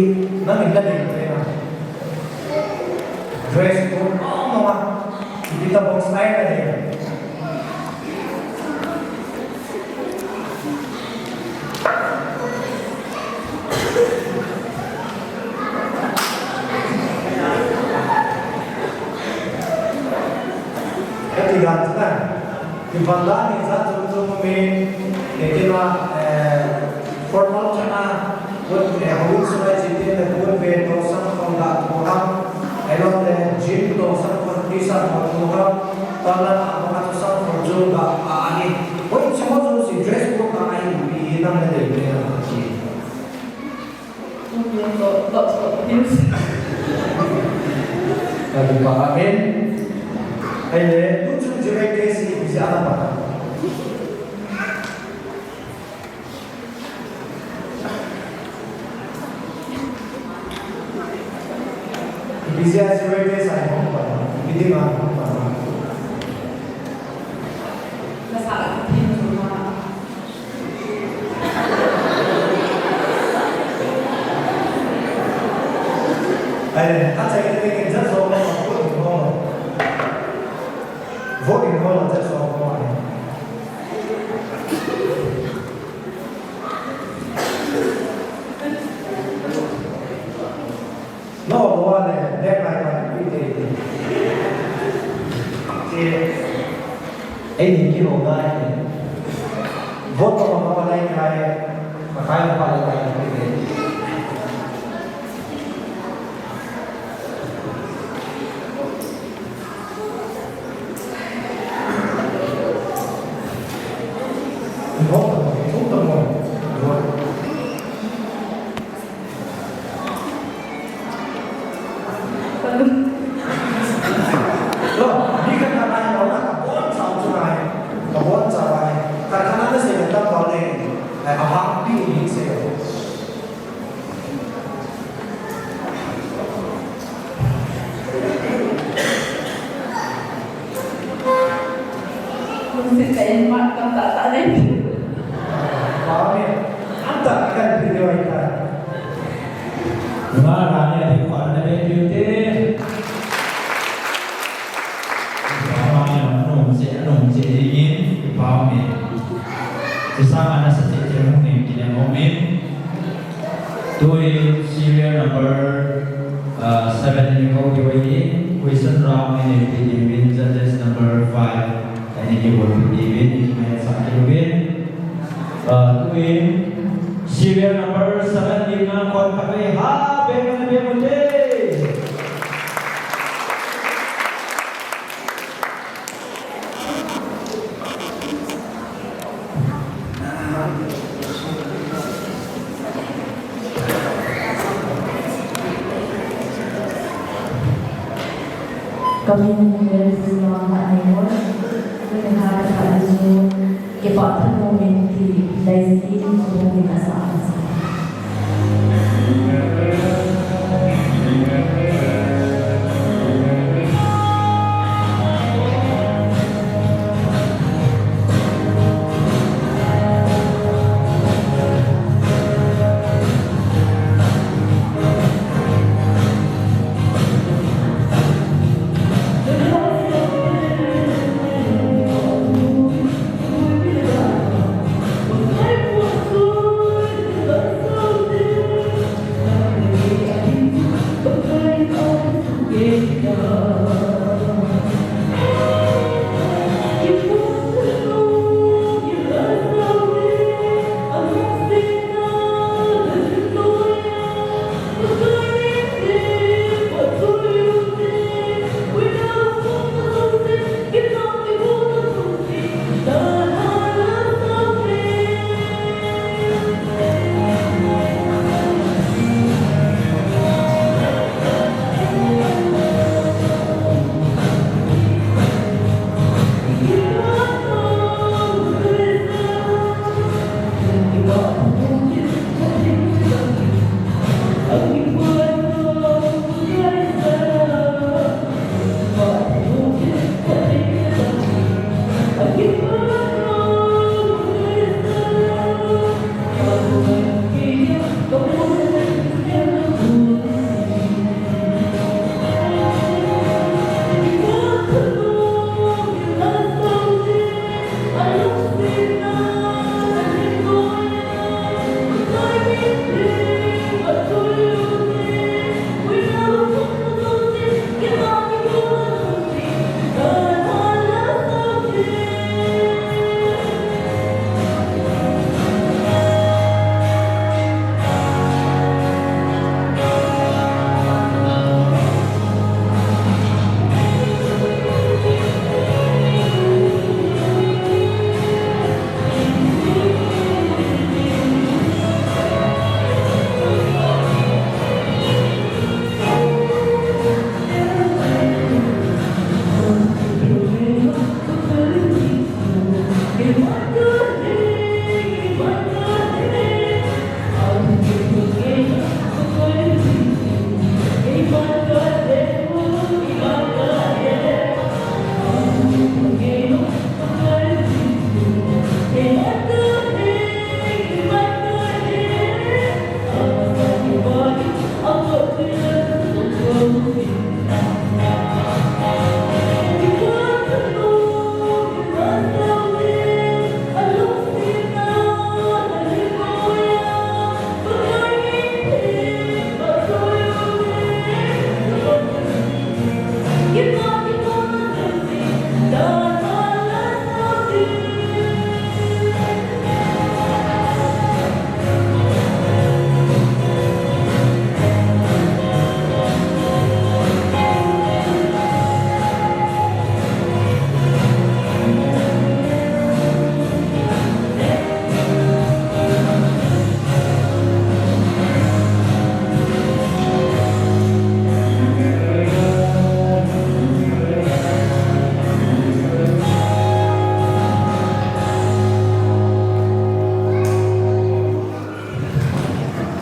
nangin nadei pen ham. Dress code, oh, mama. Ipi tabang style nadei ham. Kati dan chu na. Kivon dan hi jat chom chom um e, kei kei ma, eh, formal chana, pon, eh, houin sunga chite le pon ve toh sang khon ga toh ham, ahilou le jean toh sang khon T-shirt toh toh ham, tala a ma toh sang khon chu ga a ani. Hoi, chamo chu si dress code a ahi, ipi nang nadei pen ham. Amen. Amen. Ahile, tuchung G-Rec test hi ipi jeh a ana pan ham. Ipi jeh a G-Rec test a hung pan ham. Ipi dinga hung pan ham. Ahile, achai te ken jat jo ma, vote in ho. Vote in ho, jat jo ma. No, no, ne, ne, kai, kai, pi, te, te. Che, ei, ni, ki, lo, nai, ne. Vote, no, no, nai, kai, kai, kai, kai, pi, te. Vote, no, vote, no, vote. Lo, mi khat na ngai lo na, ka bon chau chu ngai. Ka bon chau ngai. Ka khat na na sei na tam bol le. Ai, a bang pi ni sei. Lungset tah in mark tamtah tah nei. Amen. Amtah kan pe diu ahitai. Nunga la ni ati kho na be diu te. Amen. Anung che, anung che dingin, amen. Chusanga nasa che che hung ning kinem umin. Tui serial number Uh, seven in ko ki wai ni, question round in ki win, judges number five, and ki win ki win, ki mai sa ki win. Uh, tu in, serial number seven, lima, kon khatvei, ha, ben, ben, ben, Kamin Mary Sima Mahaimon, Mary Sima Mahaimon, Kipah Thanopim ti Daisy Khobung in asa.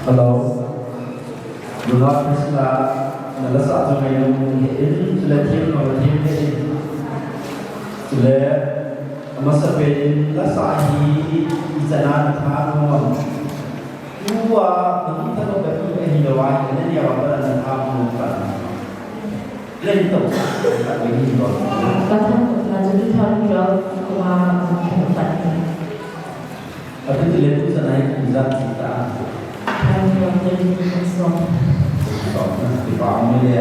Hello. Nunga Priscilla, na lasa chu ngailutna hih in, chule themna themna hih in. Chule, amasapen in lasa hi ichan a na that nom am? Tua, na hung that nom bep ahilou a, na neo a pat a na that nom am? Lei to, ka ve hi to. Ka that nom na chu two thousand twelve kum a, ka that nom. Ati le tu sa nai kum ijat ti ta. Two thousand twelve kum song. Kipa um le.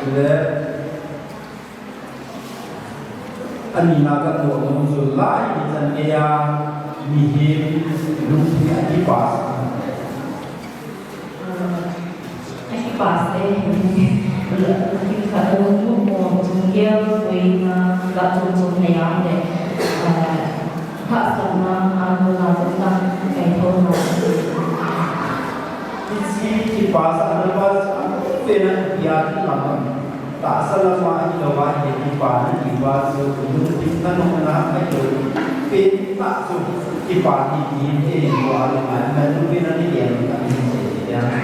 Chule, ani na ka to no chu lai ni chan ke ya, mihem lungthim a kipa sa. A kipa sa e, lungthim khat a lunglut mo, chunggel boina, ga chom chom nei a le, eh, hahsatna, a lunglut na, kaithouna. Hiche kipa sa, a lunglut sa, a lunglut na, ya ki lam. Tahsa lama hilou a, hi kipana kipa chu, lungthim nanung na, ahilou pen tah chu, kipa hi, hi, hi, hi, hi, hi, hi, hi, hi, hi, hi, hi.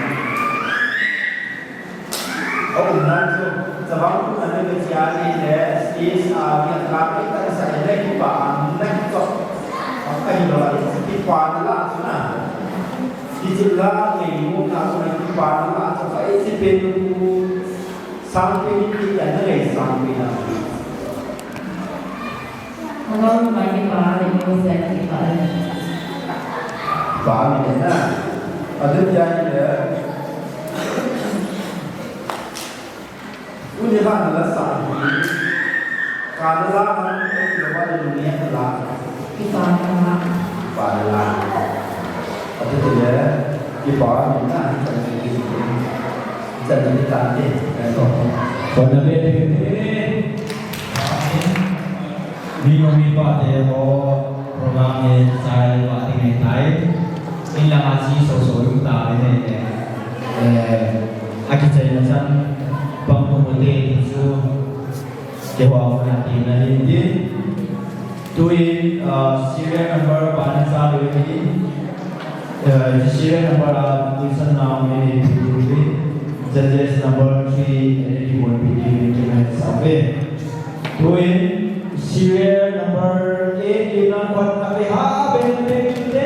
A umna chu, chavang khu na le chia ni le, stage a, mi a ka, ka, ka sa le, kipa, na kichop. Ahilou a, kipana la chu na. Hiche la, ngainom na chu na, kipana la chu, ka, hiche pen khu, Sangpi ni ti kan na lei sangpi na. Hello, my name is Nicole Seti Pal. Ba mi na. Adu ya ni le. Uni ha na la sa. Ka na la ha ni le ba ni na la. Kipa na la. Kipa na la. Adu ya. Kipa ni na. Chan ni tan ni, eh, to. Kona be, be, be. Ni no mi pa te ho, program ni chai pa te ngai tai. In la ma chi so so yu ta ni ne. Eh, a ki chai na chan, pang ko mo te chu. Keiho a kona tina hin tin. Tuin, uh, serial number pa na cha lou hin. Uh, serial number a tuisan na um hin tin. Judges number three, and it won't be given to myself. Tuin, serial number eight, in na kona be ha, be, be, be, be.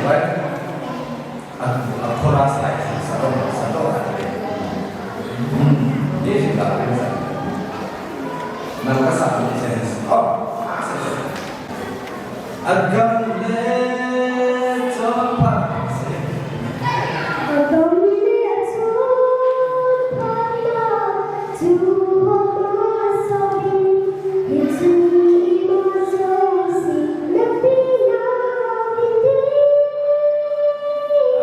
Right? A, a chorus hai, sa do, sa do, sa do. Hmm, ni si ta, ni sa. Na ka sa ni se. Oh, ah, sa, sa. Agam le chonpha. Agam le chonpha ta, chu ma sa hi, hi chu ima jouse na pi na hi ti.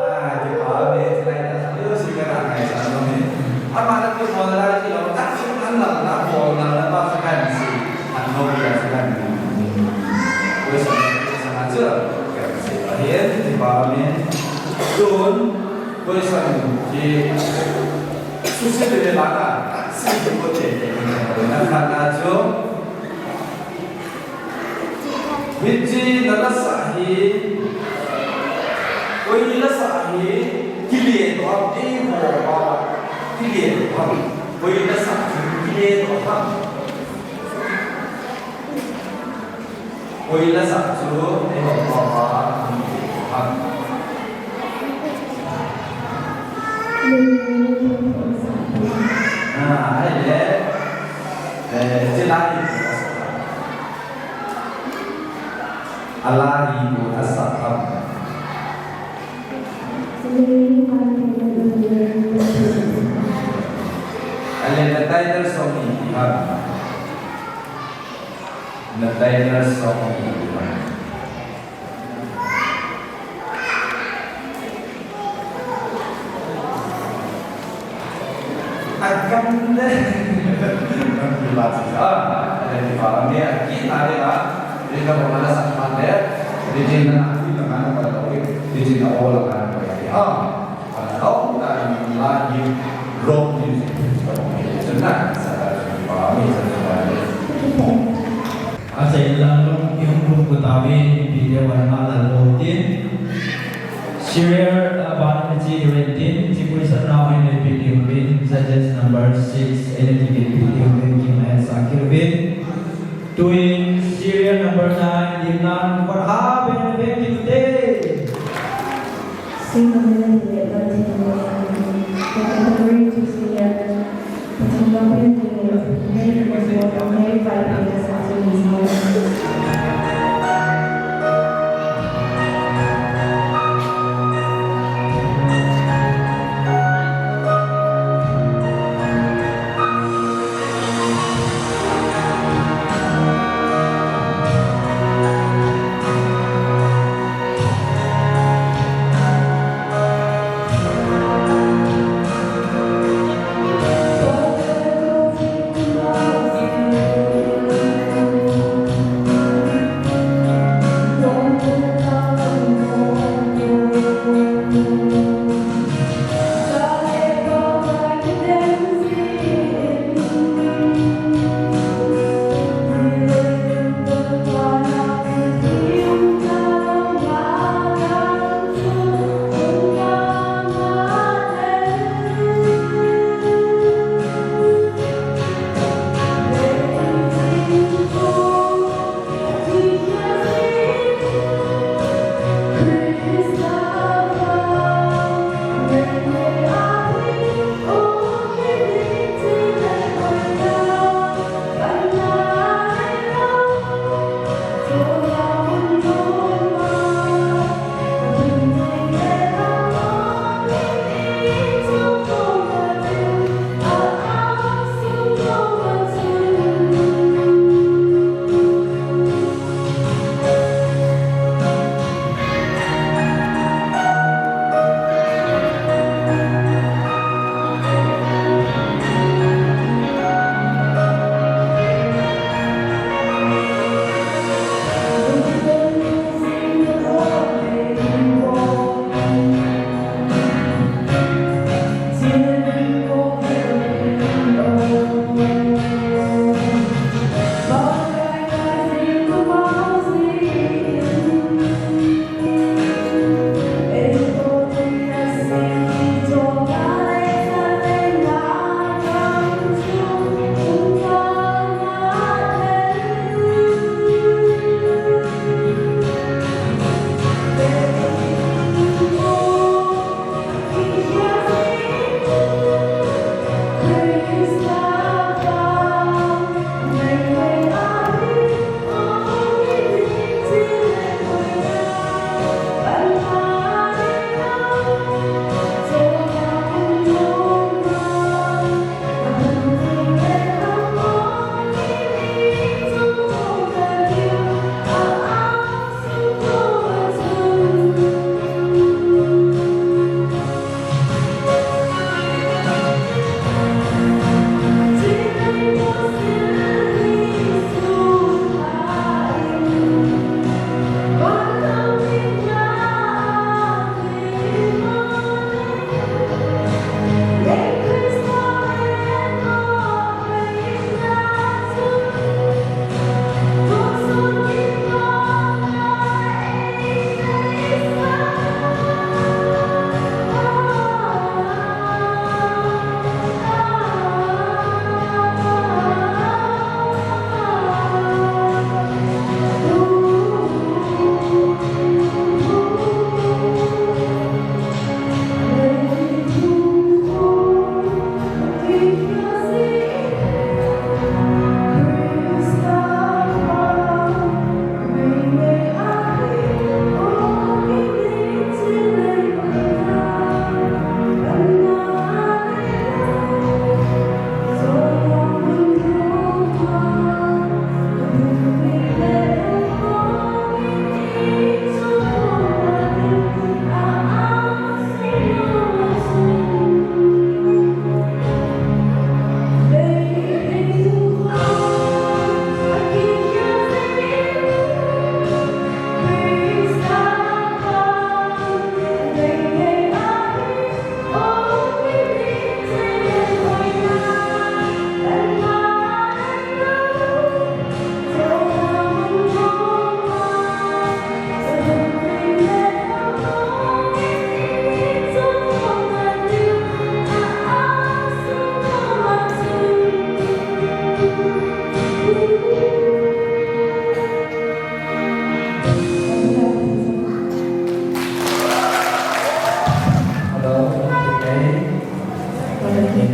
Ai, kipa uve, chulai tah a music kana ngaichat nom e. Ama na kipa uve, chulai tah a music kana ngaichat nom e. An nom dia chulai. Question, question chu, question ahin, kipa uve. Tun, question hi, susi de la na, si ko te, na kana chu. Hiche na la sa hi, koi la sa hi, kile to ham, eiho pa, kile to ham, koi la sa hi, kile to ham, koi la sa chu, eiho pa, kile to ham. Ah, ahile, eh, chulai. Ala hi ko asa ham. Ale na title song hi ham. Na title song hi ham. Agam le. Agam le ba si sa. Ada di ba ni aki na de ba. Di ka ba na sa ma de. Di di na aki na na ba lo. Di di na o la na ba. Ah. Ana lo ta ni la ni rock music. Sa ba ni sa ba ni sa ba ni. Asei la long yung buku tabi ni pide wan ma la lo tin. Serial, ah, ban ni chi ren tin, chi pui sa na oi ni pide rin, suggest number six, ene ti pide rin, ki mai sa ki rin. Tuin serial number nine, lim nan, what happened, ven ki te. Sing a melody that runs in the water. The category to sing at the Patong Gambhir Village, May twenty-four to May five in the Saxon Museum.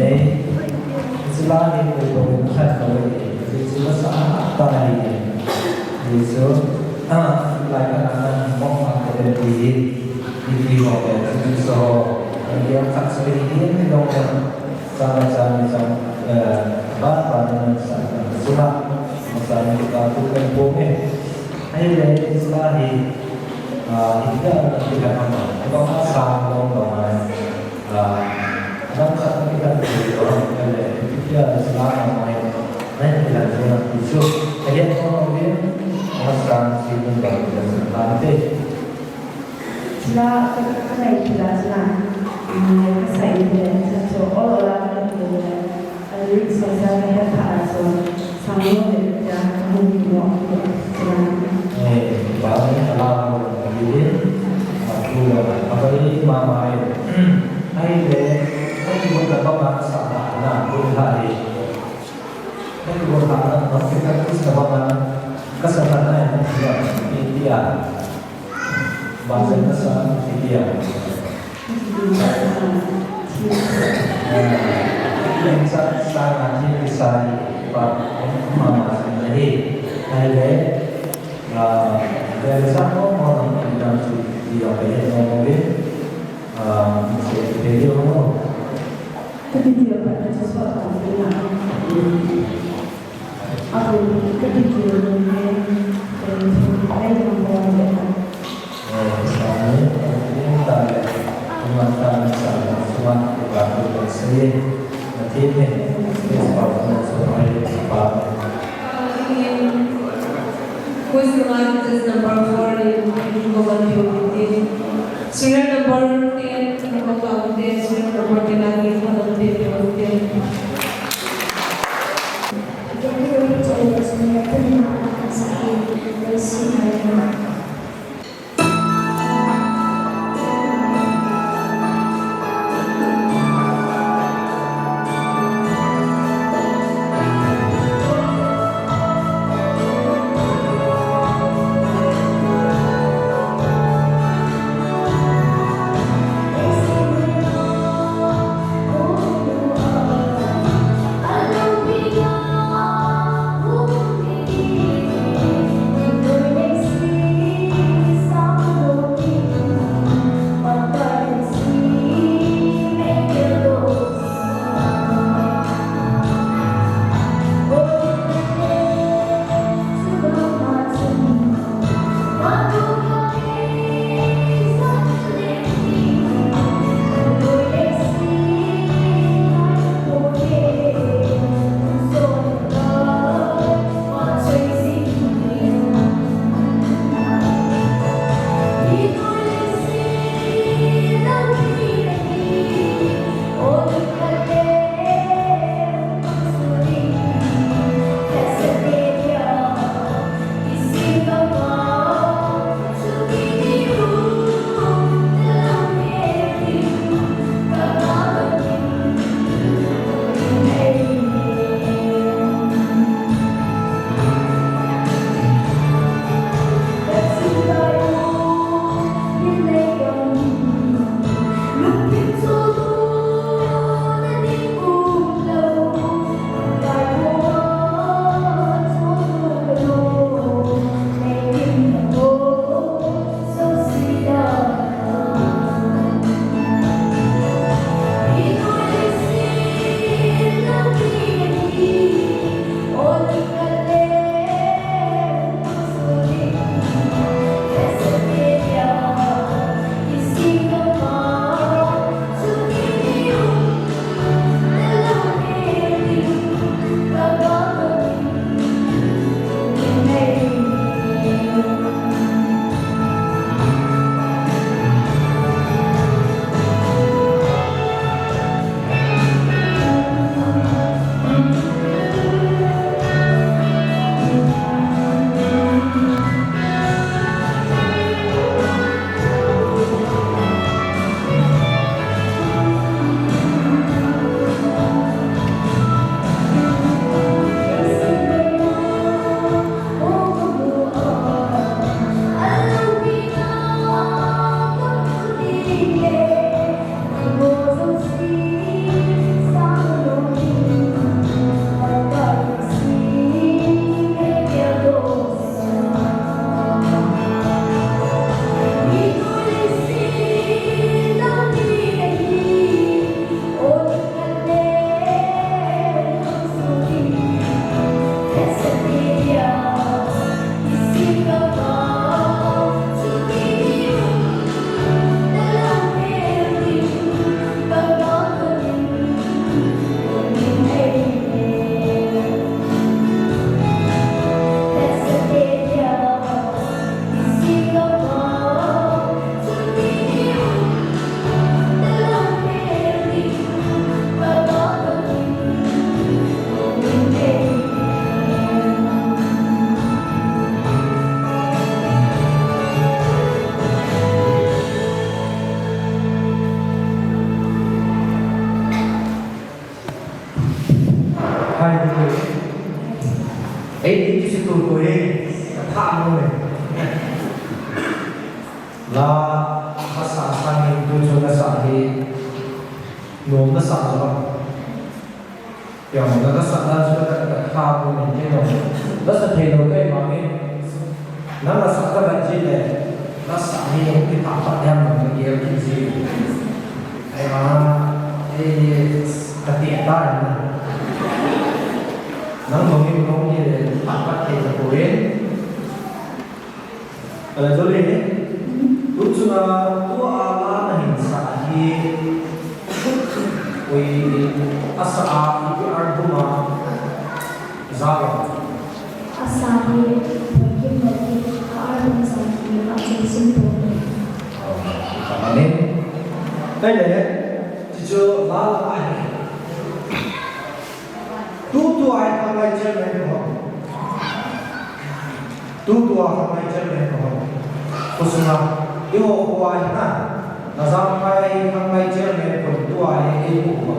Ei, sila hi koi koi khat koi, sila sa ta hi. Yesu, ah, lai ka na mo ma ko de di, di di ho de, di so, di ang khat sa di di dong na, sa na sa na sa, eh, ba ba na sa na sila, sa na ka tu kan po me. Ahile, sila hi, ah, hindi na kita kama, ito ka sa long long na. Ah, lam khat na kita tu, ah, kale, kita sila na mai, mai kita tu na tu. So, kaya ko na din, ang sang si Nunda, kita sa tante. Sila, ka, ka, ka, sila, sila. Ah, ka sa intellect, so, all, all, all, all, all. Alu sa sa ka het pha aso. Sanglo le ja ka hung mo ko sila. Eh, ba ni ala mo ni. Aku la, apa ni mama ai. Ai le, ai mo ta ba ma sa na, ko ha ni. Ai mo ta na, ba ke ka ku sa ba na. Ka sa na ai mo ya. India. Bangsa kasa India. Bangsa sana thil kisai pa mama sana hi. Hai le, ah, bangsa ko mo na India su dia pe mo mo be. Ah, se pe yo mo. Ka video pa na sa pa na. Ako, ka video mo ne. Ka video mo ne. Who's the one that is number four in Govan Pyote? Serial number ten, Govan Pyote, serial number ten, Govan Pyote. Ei, ei, kisi tu tu ei, ka tha mo me. La, ka sa sa ni tu chu ka sa ni. Nom na sa sa. Piang na ka sa na chu ka, ka tha mo me ke no. Na sa thei lo kai ma me. Na na sa ka ba ji le. Na sa ni ki tha pa ya mo ke ki ji. Ai ma, ei, ka ti ta na. Nang mong in mong ye, pat pat thei tapoi. Ala jole, tu chunga, tua la na hin sa hi, oi, asa a, ipi album a, za lo. Asa hi, kim lo hi, a album sa hi, a chun sim to. Amen. Kai le, ti chu la la a hi. Tutua hi khanglai chairman ko hon. Tutua khanglai chairman ko hon. Kusunga, iho kua hi na. Najang pai khanglai chairman ko tua hi iho kua.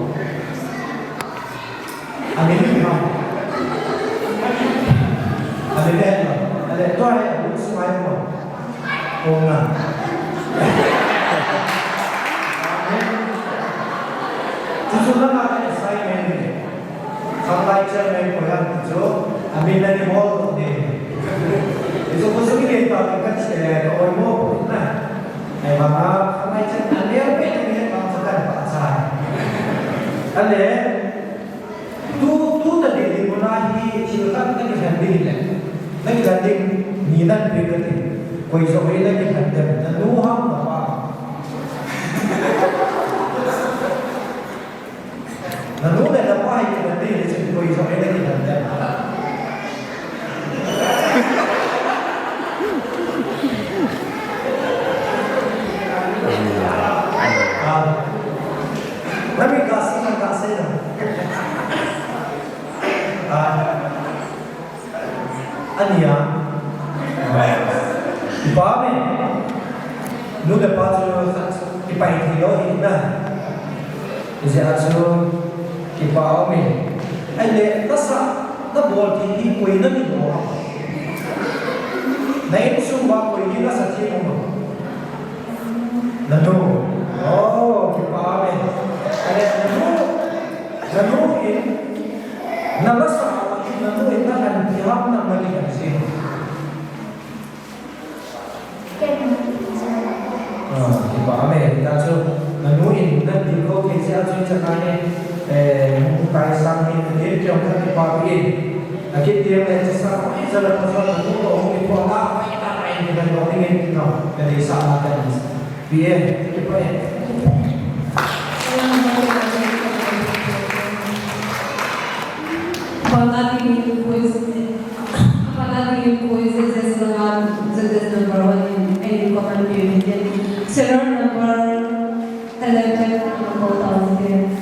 Ani ni ha. Ani ni ha. Ani tua hi, kusunga iho. Om na. Amen. Chuchu nanga assignment ni. Khanglai chairman ko hon chu. Amin na ni bol to ni. Isu ko suni ke ta ka che ka oi mo na. Ai ba na khanglai chairman ni pe ni ma cha ka pa cha. Ale. Tu, tu ta ding ding muna hi thil khat na kilhen ding le. Na kilhen ding ni nan pe ka ding. Koi jo hoi na kilhen dem. Na nu ham na pa. Na nu le na pa hi kilhen ding le chin koi jo hoi na kilhen dem. Ah. Na mi ka si na ka se na. Ah. Ania. Kipa me. Nu le pa chu kipai thei lou hi na. Ijeh a chu kipa me. Ahile, nasa, nabol thei hi koi na kibol a. Na insung uva koi hi nasa thei um a. Nanu. Oh, kipa me. Ahile, nanu. Nanu in, na nasa uva hi nanu in na han ti ham na ma ki han si. Ah, kipa me, ta chu, nanu in na ti ko ke sia chu cha ka ni, eh, mu kai sang ni, ni ke ka kipa pi. A ki ti me cha sa, cha la pa sa, nanu ko, ki pa la, pa ta, pa ni na ko ni ke ka, ka ni sa na ka ni. P M, kipa e. Panating in quiz, panating in quiz, judges number one in, in common period. Serial number eleven, number thousand.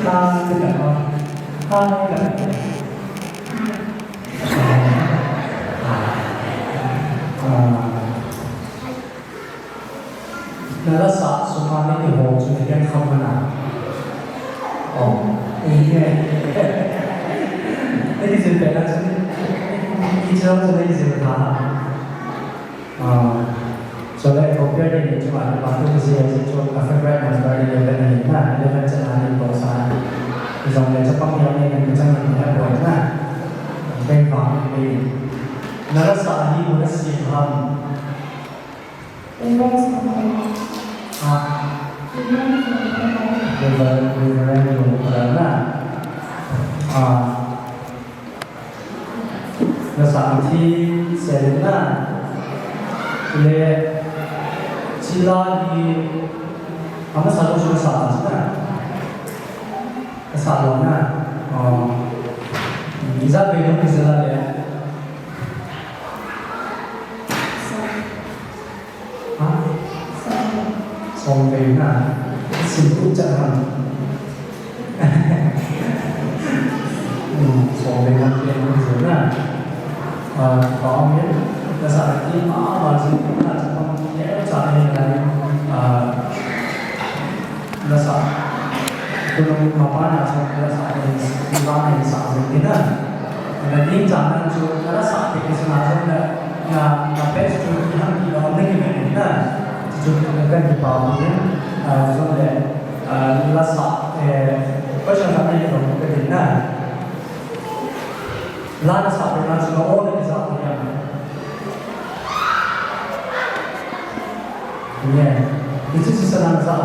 Hai, hai, hai. Ah, na la sa suma ni ni ho chu ni kan kham na. Oh, eh, eh. Ni ki sin pe na chu ni. Ni chu chu ni ki sin pe na. Ah, so le compare ni chu ma pa tu si ya chu a favorite number ni le ni na, eleven cha na ni ko sa. Jong le cha pang ya ni ni cha ni ni ko na. Pe pa ni. Na la sa ni ko na si ham. Reverend Sangha. Ah. Reverend Sangha. Reverend, Reverend Sangha. Ah. Na sa thi selin na. Le chila ni ama sa lo sa sa na. Ka sa lo na. Oh. Iza pe no iza la le. Ha? Som vei na. Sim tu cha ha. Hmm, som vei na pe na zu na. Ah, pa min, na sa ki ma ma zu na cha pa ne cha ne na. Ah, na sa. Kunung mapa na sa na sa ni, ni ba ni sa ni na. Na ding cha na chu na sa te ke sa na chu na, na, na best chu ni ham ni lo ni ni na. Chu chu na kan ki pa ni, ah, chu le, ah, la sa, eh, ko sa na ni lo ke ni na. La na sa pe na chu na o ni sa ni na. Amen. Hichu chu sana sa.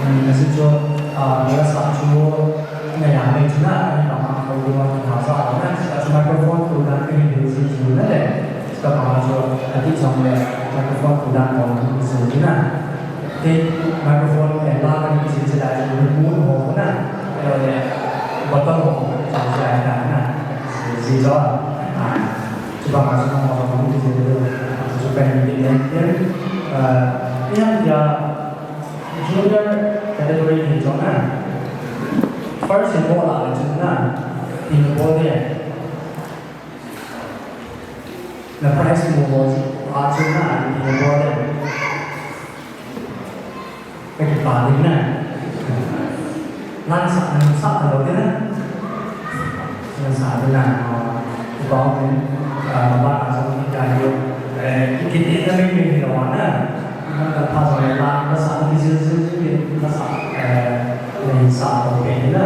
Hmm, hichu chu, ah, la sa chu na ya me chu na, ni ba ma ko ni wa na sa na, hichu microphone tu na ke ni chu chu na le. Hichu ba ma chu, a ti chang le, microphone tu na ko ni chu na. Te microphone e la ka ni si si la si ni mu ho na. Elo le bottle ho si si la na na. Si si jo. Ah, chuba ma so mo so mo si si lo. Chuba ni ni ni. Ah, ni ham ya junior category ni jo na. First in all la chu na. In all le. Na prize mu ho a chu na ni ho le. Ka kipa ni na. Lang sa, lang sa lo ni na. Lang sa ni na. Ba ni, ah, ba sa ni ka yo. Eh, ki ni na mi ni lo na. Ka pa sa la, ka sa ni si si ni ka sa. Eh, ni sa lo ni na.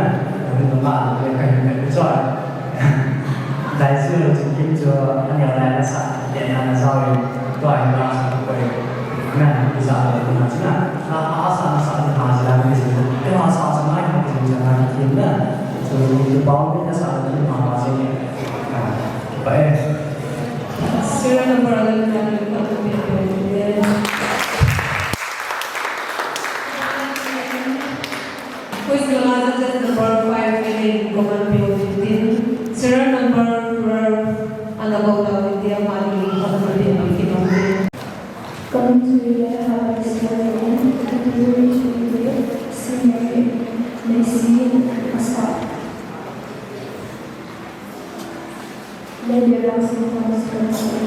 Ni ma ni ka ni ka sa. Dai si lo chu kim chu a neo lai la sa, le na na zau in, tua in la sa ko e. Na, na sa lo na sa na. A, a sa na sa na ha sa na ni sa. Te ma sa sa na ni sa na kim na. So, ni tu ba ni na sa na kim ma ma se ni. Ah, ba e. Serial number eleven na ni ko ni pe ni. Quiz langa judges number five, Elaine Koman Pio fifteen, serial number twelve, Annabel Tao India Mali, Koman Pio fifteen. Coming to you, High School, Senior, Macy, Asa. Lady Rang Saint Thomas Girls' School.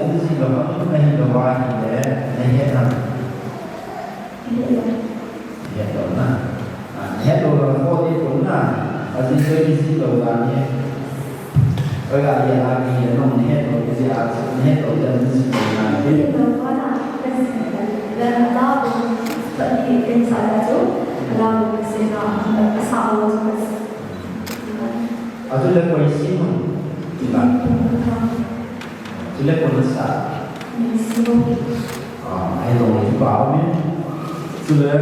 Jih lou ham, ahilou ahile, nahet ham? Nahet lou na. Ah, nahet lou le, kho ding pon na. Ajeh chu ijih lou dan hi. Oi, a, ya, a, ki, ya, nong, nahet lou, ijih a, nahet lou, ya, ijih lou dan hi. Ijih lou dan a, la, la, study, ken sa la chu, la, ken sa la, asa, la, chu, asa. Atu le koi si mo. Ti la. Ti le koi na sa. Ni si mo. Ah, ai dong ni ba mi. Ti le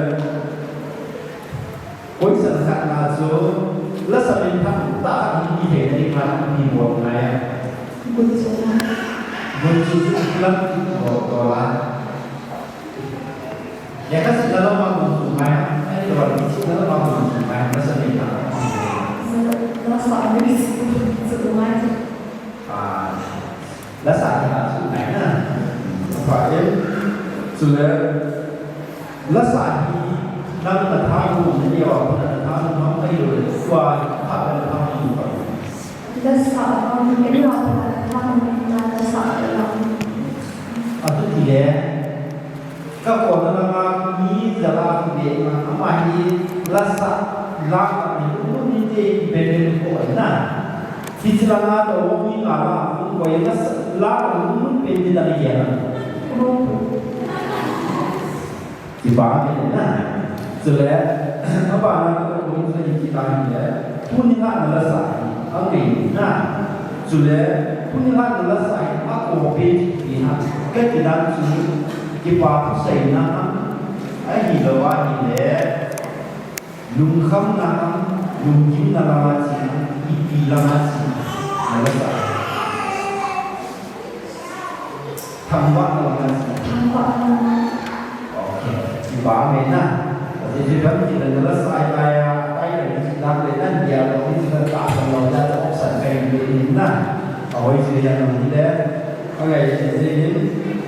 koi sa na na so. La sa min tha ta ni he ni ma ni bo na ya. Gun su na. Gun su su la bo to la. Ya ka si la ma gun su mai, ai, to ni si la ma gun su mai, la sa ni na. La sa ni si gun su mai. Ah, la sa ni na su mai na. Fa em, su le, la sa ni, nang na tha gu ni ya wa na tha gu ma ai lo le, wa tha na tha gu pa. La sa ni, em la na tha gu ni na la sa ni la. Atu ti le, Ka kona langa mi jala ve na ama hi la sa la ka ni lu ni te ki ben ben ko na. Ti chi langa to mi ka la ko la sa la ko lu ben ni da ni ya na. Ki ba ni na. Chule, a ba na ko ko ni ki ta ni le. Tuni na la sa, a ngai na. Chule, tuni na la sa, a ko pe ti na. Ka ti dan chu, kipa thu seina, ahilou ahile, lungkhamna, lungkimna lama chi, ipi lama chi, na la sa. Thangvahna lama chi. Thangvahna. Okay. Kipa me na. Ati ji ban ki na la sa ai ai ai ai ji dan le nan dia lo ni ji dan ta sa lo da option kai ni na. A hoi ji ya no ni le. Angai ji ji ni.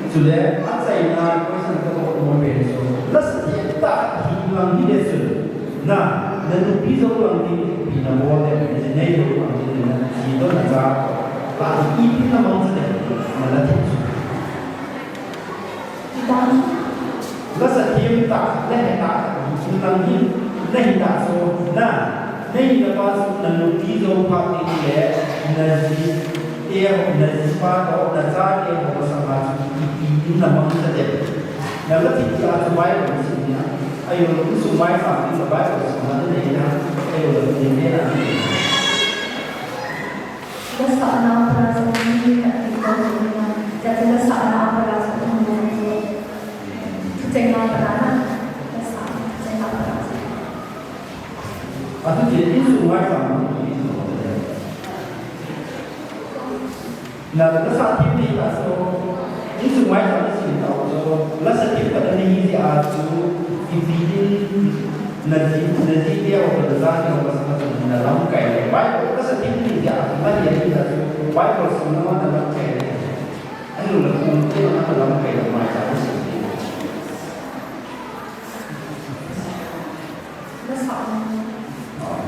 Chule a chai na ko sa ko mo pe so. La sa ji ta hi lang ni le su. Na, na nupi jou lang ni pi na mo le ni ji nei jou lang ni na ji to na cha. La ipi na mang ji le. Na la ti chu. La sa thim ta, la he ta, thim lang hi, la hi ta so, na, na hi na pa so, na nupi jou pha ti le, na ji, te ho, na ji pa to, na cha te ho sa ma chu, i, i, i na mang sa te. Na la thim ta so Bible si ni na, ayo, ku su mai sa ni Bible si ma ni na, ayo, ni ni na. La sa na pa sa ni na, i, i, i, na, ja, la sa na pa sa ni na. Thucheng la pa na, la sa, thucheng la pa na. Atu ti insung mai sa mo. Na la sa ti ni ta so, insung mai sa ni si ta so, la sa ti pa ni ji a so, ti ti na ji, na ji ya o la sa ni o sa na lam kai. Bai ko la sa ti ni ji a so, ma ya ni ta so, bai ko si na ma na lam kai. Ai lo la ko ti na ma lam kai la mai sa ni si.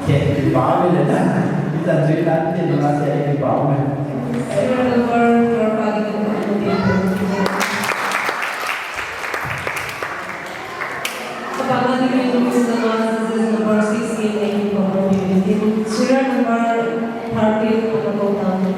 Okay, kipa ume le na. Ijat jui tan tin na se kipa ume. Serial number four pa ni ko. Sa pa ni ko number six ni ko. Serial number thirteen ko ko ta ni.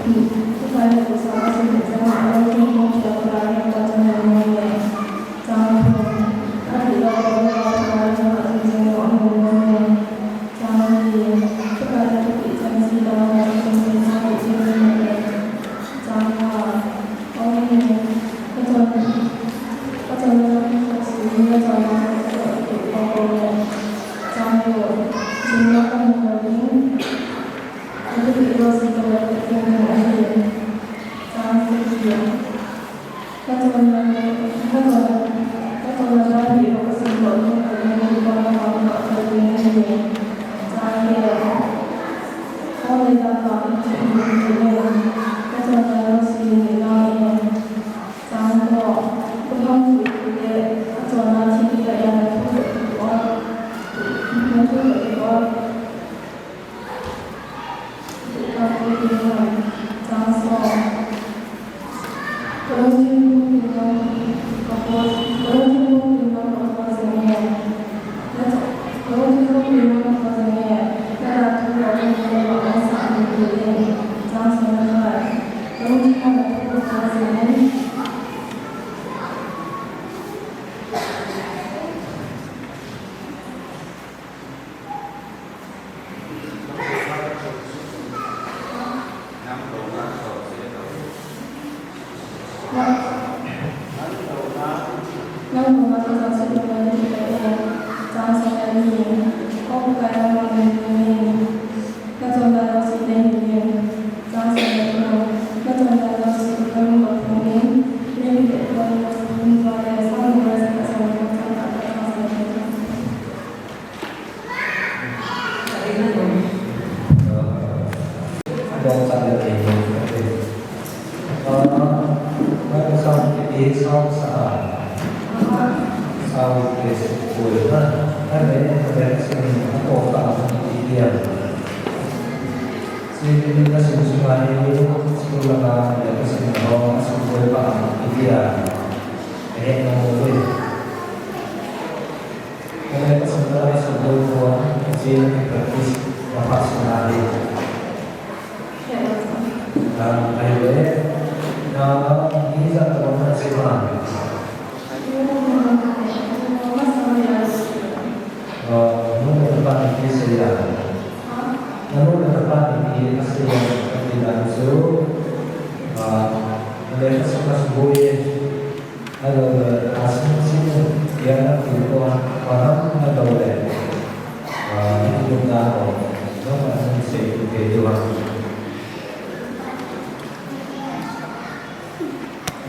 Chutah le Pakai Jesu Christa a sunga alungthim pumpi a Pakai in Pathen in amu le. Chang thum. Ahilouleh Pakai in Pathen in amu le. Chang li. Chutah le thupeh chengse lama Pathen in Pathen in amu le. Chang nga. Amen. Kachon, kachon na kachon na kachon na kachon na kachon na. Chang thum. Chang thum.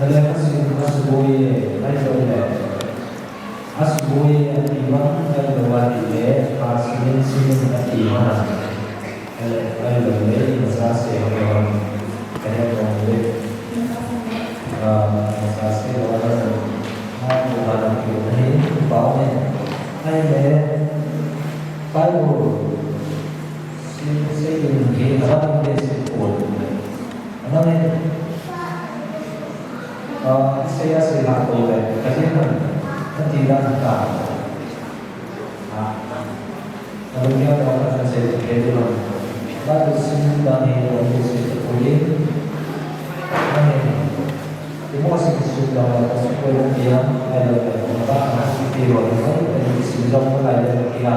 Nale, asuboi e, ahilouleh asuboi e ati vang ahilouleh, asim sim ati vang. Ahilouleh, masa se ho vang. Ahilouleh, masa se ho vang. Ahilouleh, Bible sim se in ke, ahilouleh sim ko. Anang e, ah, isei a sei ha ko le, ka jin han, ka ti dan ta. Ah, ka lu nia ka kan sei ke di lo. Ba du sin da ni lo ni sei ko ni. Anang e, ti mo sei sin da lo ko ko ni ya, ai lo ko ba na ti lo ni ko ni sin jong ko lai le ki ya.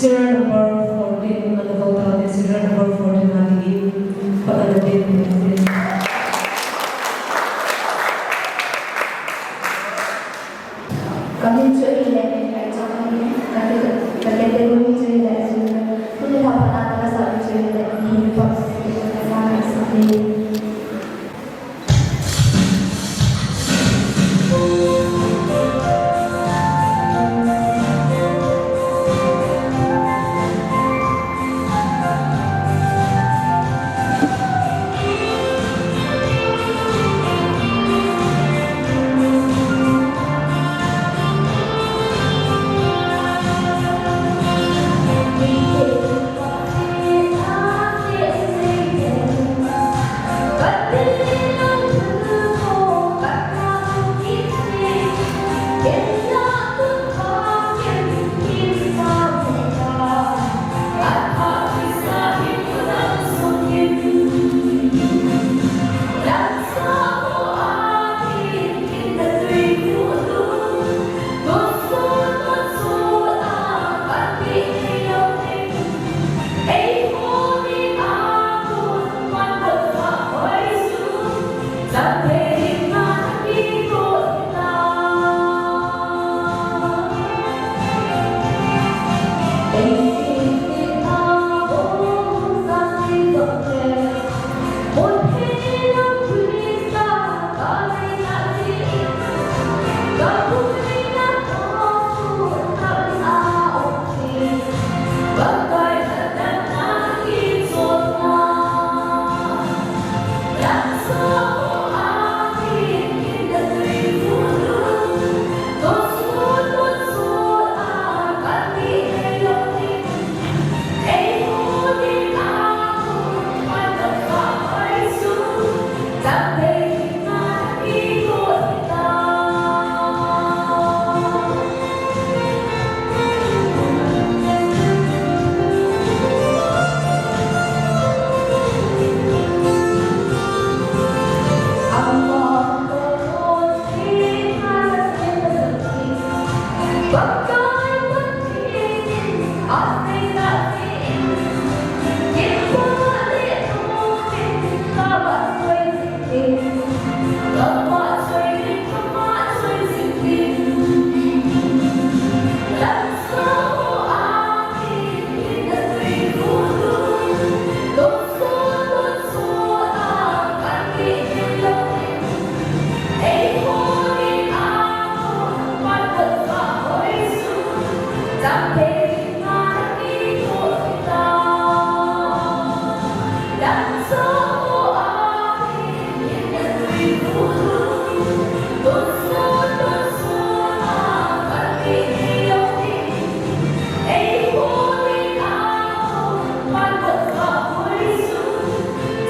Serial number fourteen, number fourteen.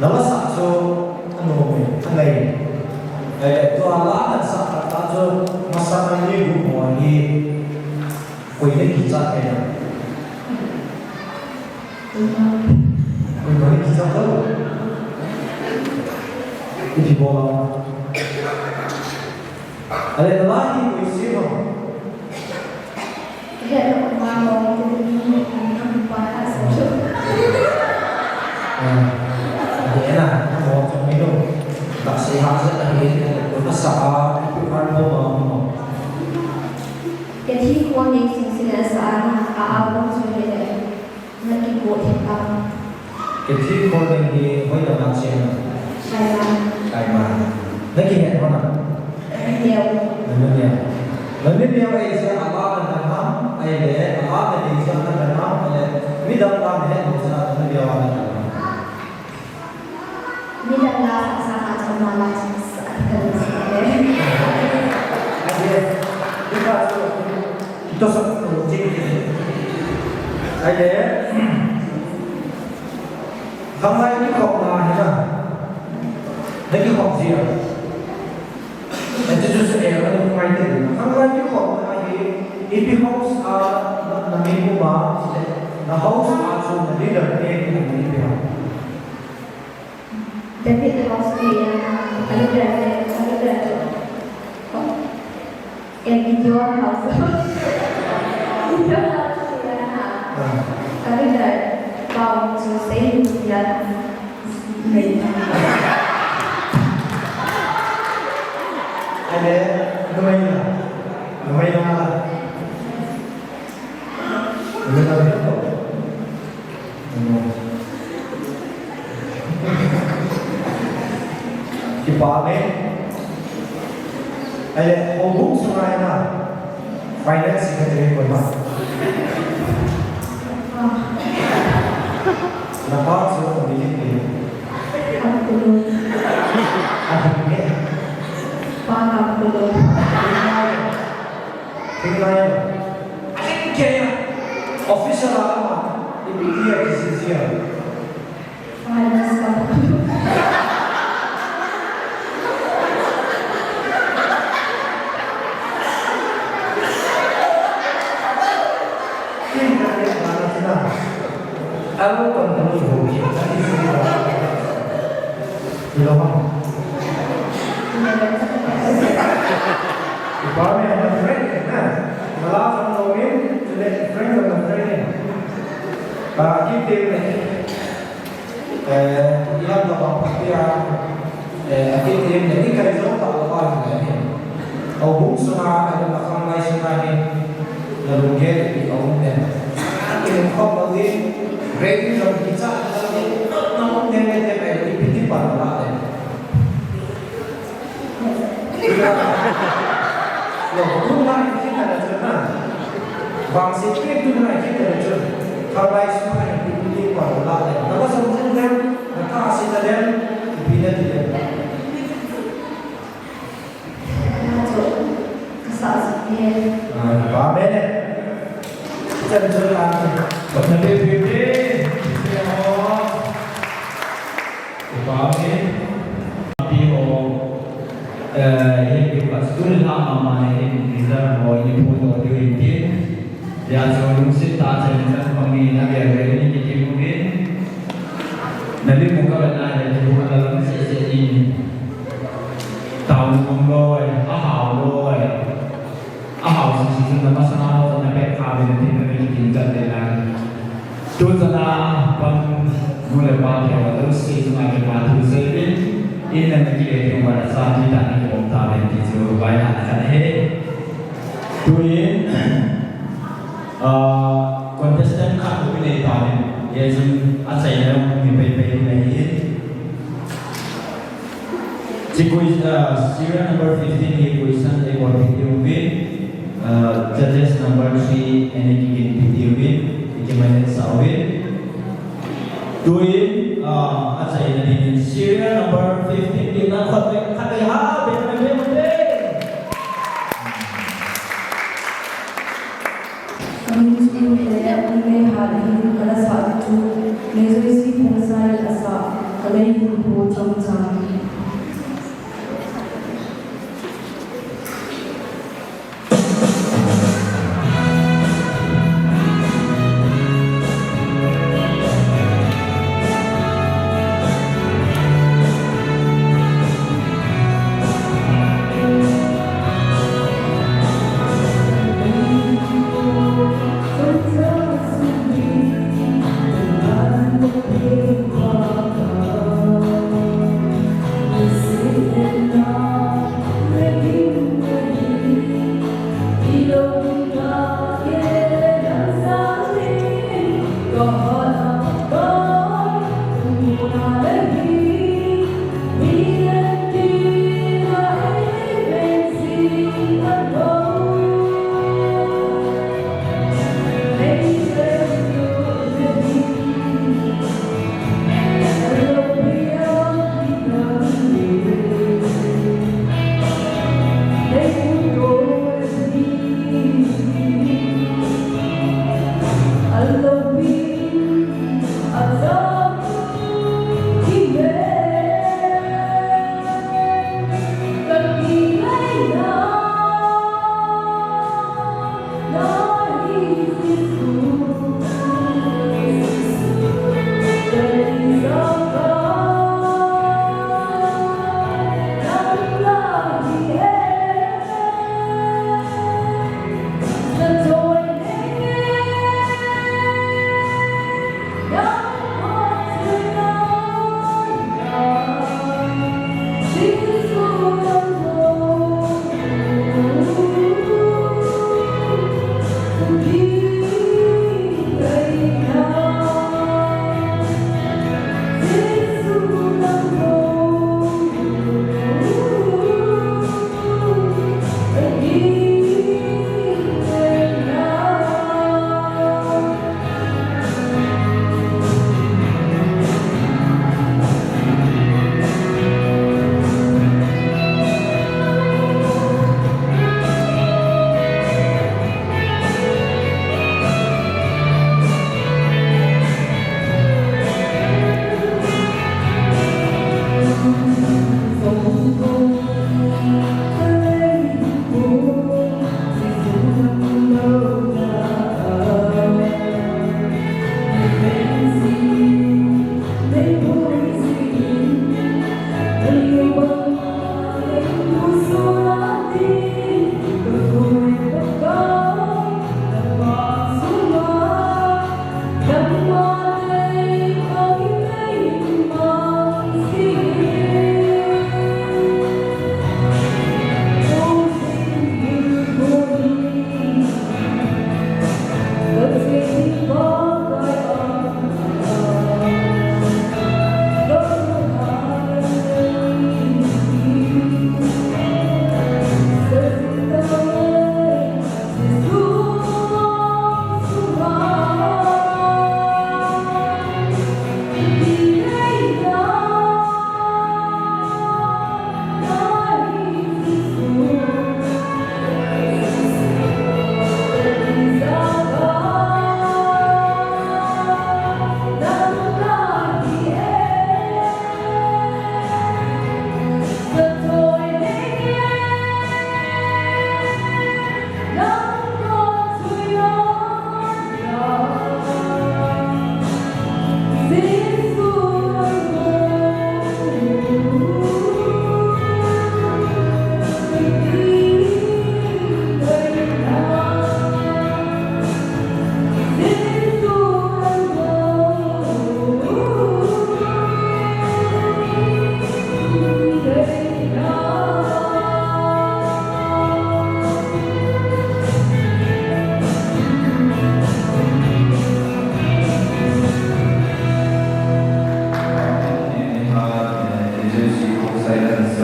Nala sah chu anom e, angai e. Eh, tua la nasah khat a chu masanga ni gu ho hi koi na kicha e. Koi na kicha to. Ipi bol a. Ale nala hi koi si mo. He, ma mo, tu ni, ni, ni, pa, ha, sa, chu. Ah, ade na, mo, chu mi lo. Ta se ha, sa, ta ni, ko ta sa, a, ko kan mo, ma, mo. Ke thi ko ni, sing, sing, sa, a, a, ko, chu, ni, ni. Na kigo thei ta. Ke thi ko ni, ni, hoi ta na, che, na. Sai, na. Sai, na. Na kihet ho na. Nuneo. Nuneo. Nuneo ei jeh a la na na, ei le, a la na ei jeh a na na, le, midang la na he mo jeh a nuneo a na na. Midang la sa sa ha cha ma la sa sa ka sa le. Ei le, midang la sa, ito sa, ito sa, ei le, khanglai kikhopna hi na, na kikhop jeh a. Ati chu chu e, ani ngai te. Khanglai kikhopna hi, ipi house a na, na min um a, na house a chu na leader te, na min um a. David house te ya, a leader te, a leader te. Em, Gideon house. Gideon house te ya. Ah. A leader, Pau chu sei ya. Ahile, numei la. Numei la la. Numei la la. Kipa me. Ahile, houbung sunga hi na. Finance secretary koi ham? Napa chu koi ham? Kamkulu. Ahi ne. Pa Kamkulu. Thinglai. Thinglai. Ahin kei a. Official a ama. Ipi tia kisijia. Ipa me na friend na. Mala sa no min, chule friend na friend. Pa ki te ne. Eh, ilam tabang pia, eh, ati tim le, ikai jong ta lo pa le. Houbung sunga, eh, na khanglai sunga hi, na lunggel ipi um le. Ipi um khop lo di, ready jong kicha lo di, na um le le le, eh, ipi ti pa la le. Lo, tunai kita na chun na. Vangset peh tunai kita na chun. Khanglai sunga ipi ti pa la le. Na ka song jin dem, na ka si ta dem, ipi na ti dem. Na chu, ka sa si ti. Ah, ba me ne. Chan chun la. Ba na pe pe pe. Pe ho. Upa mi, pi ho, eh, hi pi pa school la mama ne hi teacher ho ni pu to pi ri pi. Ya so lungset tah chen chan pa mi na bia re ni ki ki mu pi. Na li mu ka ba na le ki mu ka la lungset se ni. Tao mu lo, eh, a hao lo, eh. A hao sisi chu na masanga ho chu na pet kha ve na tin na ve kitin chan le na. Tu chan a pan nu le pa keu a lungset chunga kipa thu sei uvin, in na na kile keu ma na sa ti ta na ki um ta ven ti chu vai han khat ahi. Tuin, ah, contestant khat u nei ta ven. Ye chun a chaina mi pei pei nei hi. Quiz, uh, serial number fifteen hi question a bol video uvin, uh, judges number three and a kikin video uvin, ikimanin sa uvin. Tuin, uh, achaina dingin serial number fifteen hi na khat le khat le ha, be na be na be. Kamin chu Neihathin, kala sah chu Neijoisi Khongsai in asah, Kalei Hunpho Chomcha.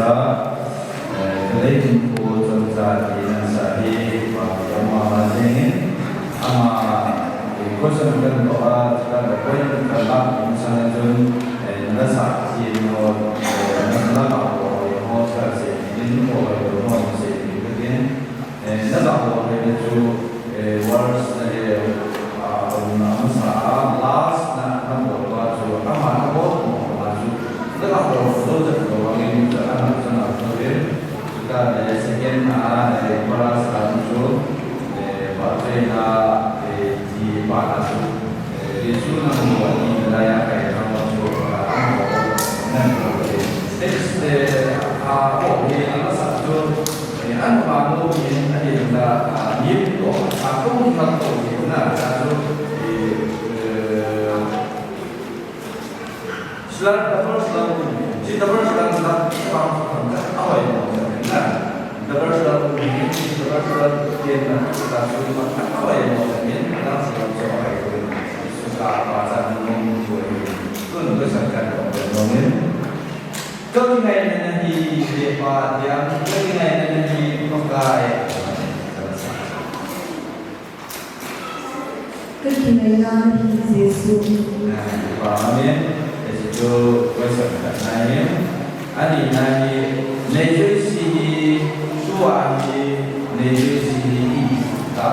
Eh, kalei hinkho chomcha ti nasa hi, pa, ama ma jengin, ama, eh, question kan doh a, chuka le point kan la, insang chun, eh, nasa ti mo, eh, nasa la ho, ho, sa se, in ho, ho, ho, se, tin. Eh, na lah ho le chu, eh, verse na le, ah, um, na masa a, last na, na bol pa chu, ama na bol mo pa chu, na lah ho, so ja ko wa ngi ja na, ja na to le, ta le second na, eh, chorus na chu, eh, pa che na, eh, ti pa na chu, eh, Jesu na mo wa ti na ya kai na mo chu, ah, na mo, na mo le. Next, eh, ah, oh, eh, na sa chu, Eh, an vang lo in a din la, ah, lim to, a kong ni khat to ni na, ta chu, eh, eh, sila double sila, si double sila na, pa, pa, pa, a wai mo sa na. Double sila ni, si double sila ni na, ta chu, pa, a wai mo sa ni, ta sila so ai ko. Suka pa sa ni mo ko. Tun ko sa ka ko ni. Ka kingaina nahi Hepa, ka kingaina nahi Pakai. Ka kingaina nahi Jesu. Amen. Esi chu question khat ahi. Ani nahi, nei jouse hi, tua hi, nei jouse hi, i ta.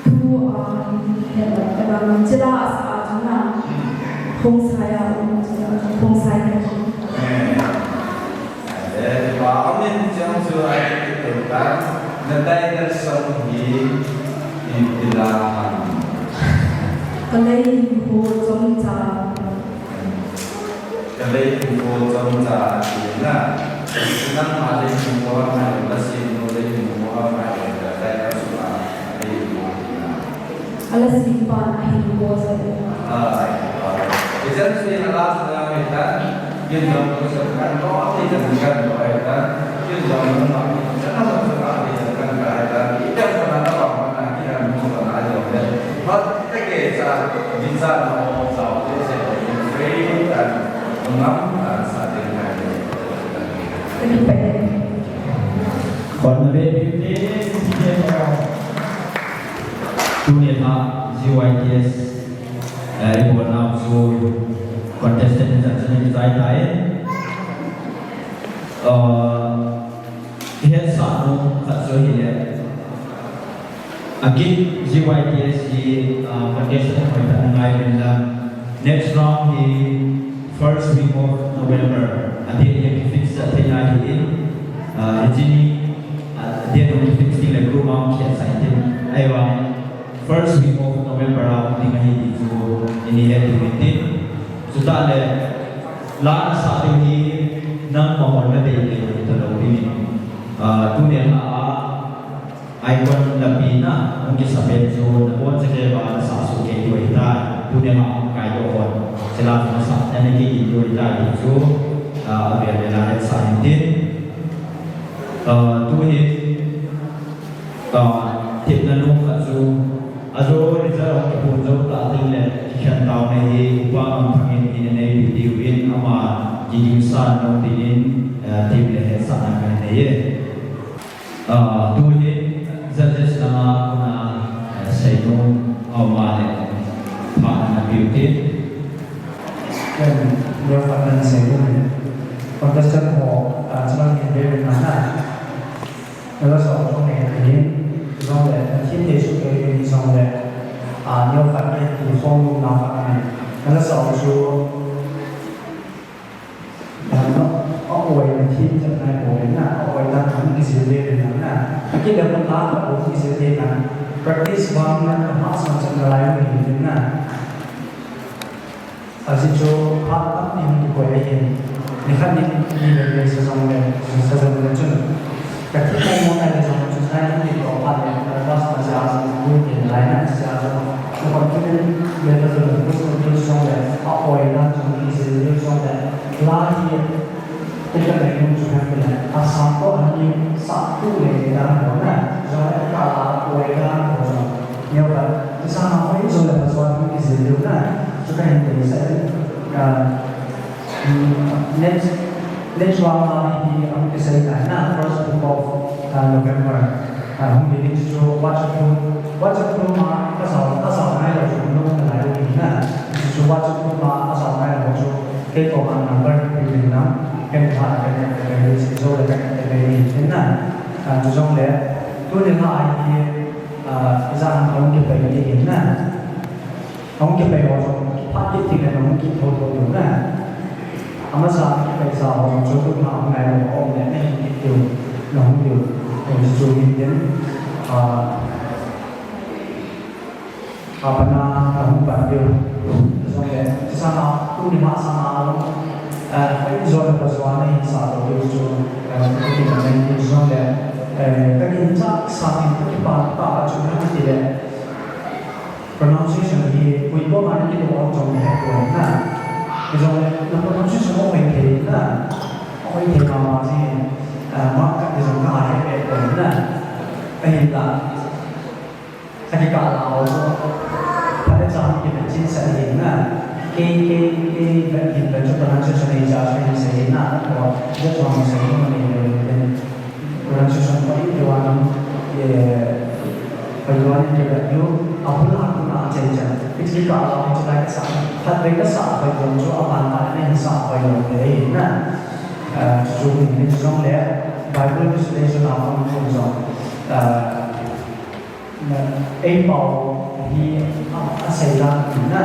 Thu a hin hetna, hetna chila asa a chun a, Khongsai a um chun a, Khongsai a chun. Eh, pa, amen, chang chu a, na title song hi, i, ila ham. Kalei hinkho chomcha. Kalei hinkho chomcha tina. Nangma lei hinkho ham, lei hinkho ham, lei hinkho ham, lei hinkho ham. Ala simpan ahinkho sa. Ai, ai. Ijan si na last na me tan. Kin jong ko sa kan ko, ijan kan ko ai tan. Kin jong na ma, ijan na ma sa, ijan kan ka ai tan. Ijan na na ba ma na, ijan mo sa na ai jong le. But Kei cha, min cha na mo sa, te se ko in free tan, ngam tan sa ding hai. Kon na be bi te, te ko. Tuni a G Y T S, eh, i bol nau chu contestant ni chan chan ni jai tai. Eh, Hetsah nom khat chu ahile. Agin G Y T S hi, ah, contestant hoi khat na ngai uvin lang. Next round hi first week of November. Adate hi kifix sa thei nai ahin. Ah, hiche hi, ah, adate hi kifix ding le group a hung kihetsah intin. Ahivang first week of November a um ding ahi ti chu i neh diu ahi. Chutah le, la na sah diu hi nangma hon na dei le hita lou ding in. Ah, tuni a la a icon lapi na hung kisa pen chu na pon cheke ba na sah suh kei diu ahitai. Tuni a la hung kai diu hon. Chule na sah na ne kei diu ahitai ti chu, ah, avel vel a hetsah intin. Ah, tu hi Ah, themna nom khat chu, ajo result hung kiphong jou tah teng le, kikhen taona hi, Upa Mangthang in min anei peh diu vin, ama kigingsa nom ding in, eh, themna le hetsahna kahin nei e. Ah, tu hi, judges langa kona, eh, seinom, ama le, pha ana peh u te. Ken, neokhat ana seinom e. Contestant ho, ah, chulang hin ve ve na na. Nala sa u chu nge ahin, jongle, na thim thei suh kei ding hijongle, a, neokhat na kikhom nom nau khat ahi. Nala sa u chu, a, na, a oi na thim chet nai bou le na, a oi dan hung kijil le le na na. A kile hung la khat bou kijil le na. Practice vang na, na hahsat chet nalai u hi na. Ajeh chu phat tampi hung kikoi ahin, nikhat ni, ni le le sa jongle, sa jongle chun. Ka thi mong mong nai le jong chu, nai hung kitoh phat le, nervous na jeh a jong, hung kile lai na jeh a jong. Na confident level jong, push na jong le, a oi dan jong, easy jong le, la hi, Teka le nung chu han le, a sam to han ni sa tu le dan ho na, jong le ka la ko le dan ho jong. Neo ka, tu sa ma hoi jong le pa jong han ki zil lu na, chu ka hin te sa, ah, Next, next one, uh, hi, hi, um, kisei na, na, first week of, uh, November. Uh, hung hi, hi, chu, WhatsApp group, WhatsApp group, uh, ka sao, ka sao nai lo, chu, no, ka lai, hi, na. Chu, chu, WhatsApp group, uh, ka sao nai lo, chu, kei ko, uh, number, hi, hi, na. Ken, uh, ken, ken, ken, hi, chu, le, ken, ken, hi, hi, na. Uh, chu, jong le, tu ni, uh, hi, uh, izan, hung kipe, hi, hi, na. Hung kipe ho jong, phat kit teng le hung kit thotho diu na. Amasa kipecha ho jong chu tuna hung nai lo um le na hin kit diu, na hung diu. Hung chu min tin, ah, ah, pana na hung pan diu. Jong le, sanga, tuni ma sanga lo, ah, pen jo le pa jo na hin sa lo diu chu, ah, kit na hin jong le, eh, ka kin cha sa kin kipan ta chu na ti le. Pronunciation hi, ui ko ma ni ki to jong ni he ko na. Ki jong le, na pronunciation mo hoi thei na. Hoi thei ma ma ji, ah, ma ka ki jong ka he he ko na. Ahin la. Ka ki ka la ho. Ka le jam ki na chin sa ni na. Ke, ke, ke, ba ki ba chu pronunciation ni ja sa ni sa ni na. Ko, ja jong sa ni ma ni le. Pronunciation pa i diu anam, eh, pa i diu anam ke ba diu, a bul a bul a chei chan. Hiche ka la, hiche lai ka sa, khatvei ka sa, pa i diu chu a ban ta le hin sa pa i diu te na. Eh, chu chu ni jong le, Bible translation a hung jong. Eh, Na, ei pao hi, a, a sei la na,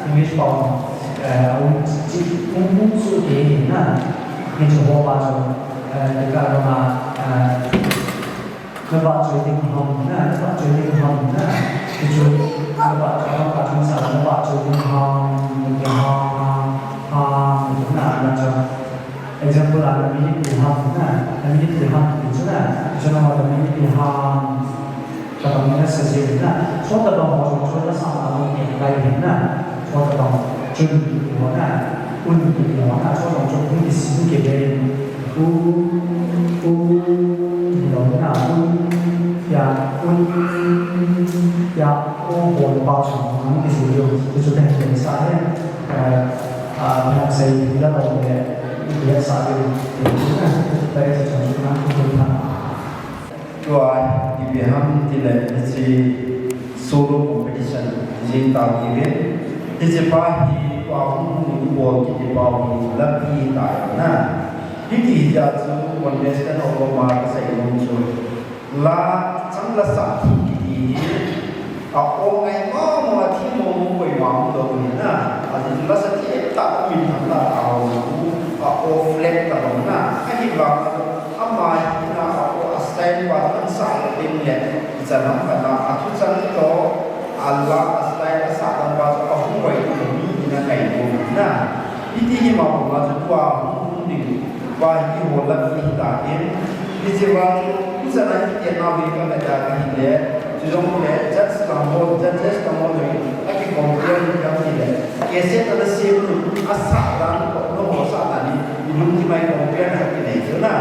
English pao, eh, um, chi, um, um, su ke hi na, ni chu ho pa chu, eh, ni ka ro ma, eh, na ba chu ding ham na, na ba chu ding ham na, ni chu, na ba chu ham pa chu sa, na ba chu ding ham, ni ke ham, ham, ham, na, na chu. Example a, na minute li ham na, na minute li ham ti chu na, chu na ho na minute li ham, tabang na sa jing na, so tabang ho, so na sa na ho ni lai hin na, so tabang chun ti ho na, un ti ho na, so tabang chun un ti sin ke le, u, u, ni lo na, un, ya, un, ya, o, ho, pa, so, na, ti sin yo, ti chu na hin sa he, eh, Ah, na sei hi la lo le, i sa de, i na, i sa de, i sa de. Tua, ipi ham ti le, hiche solo competition, jing tao ti ve. Hiche pa hi, pa hung hung bol kiti pa hi, la pi ta na. Hiti hi ja chu, contestant of ma ka sei nom chu. La chang la sa thi kiti hi, a o ngai mama thi mama koima um lou hi na. Ajeh chu la sa thi tah min thang la ta ho, a o flat ta lou na. Ahivang chu ama hi na a o a style pa chu an sa lou ding le, ichan ham khat a, a thuchang toh, a la a style a sa dan pa chu a hung hoi tu mi hi na ngai lou hi na. Hiti hi ma ko ma chu tua hung hung ding. Pa hi kihol la hi ta in, hiche va chu, ijat a hi kiti na ve ka ve ta ka hi le, chu jong le, judge ka ho, judges ka ho le, a ki compare ni ka hi le, cassette a na sem nu, a sa dan ko, no ho sa dan ni, i lung ki mai compare na ki nei chu na.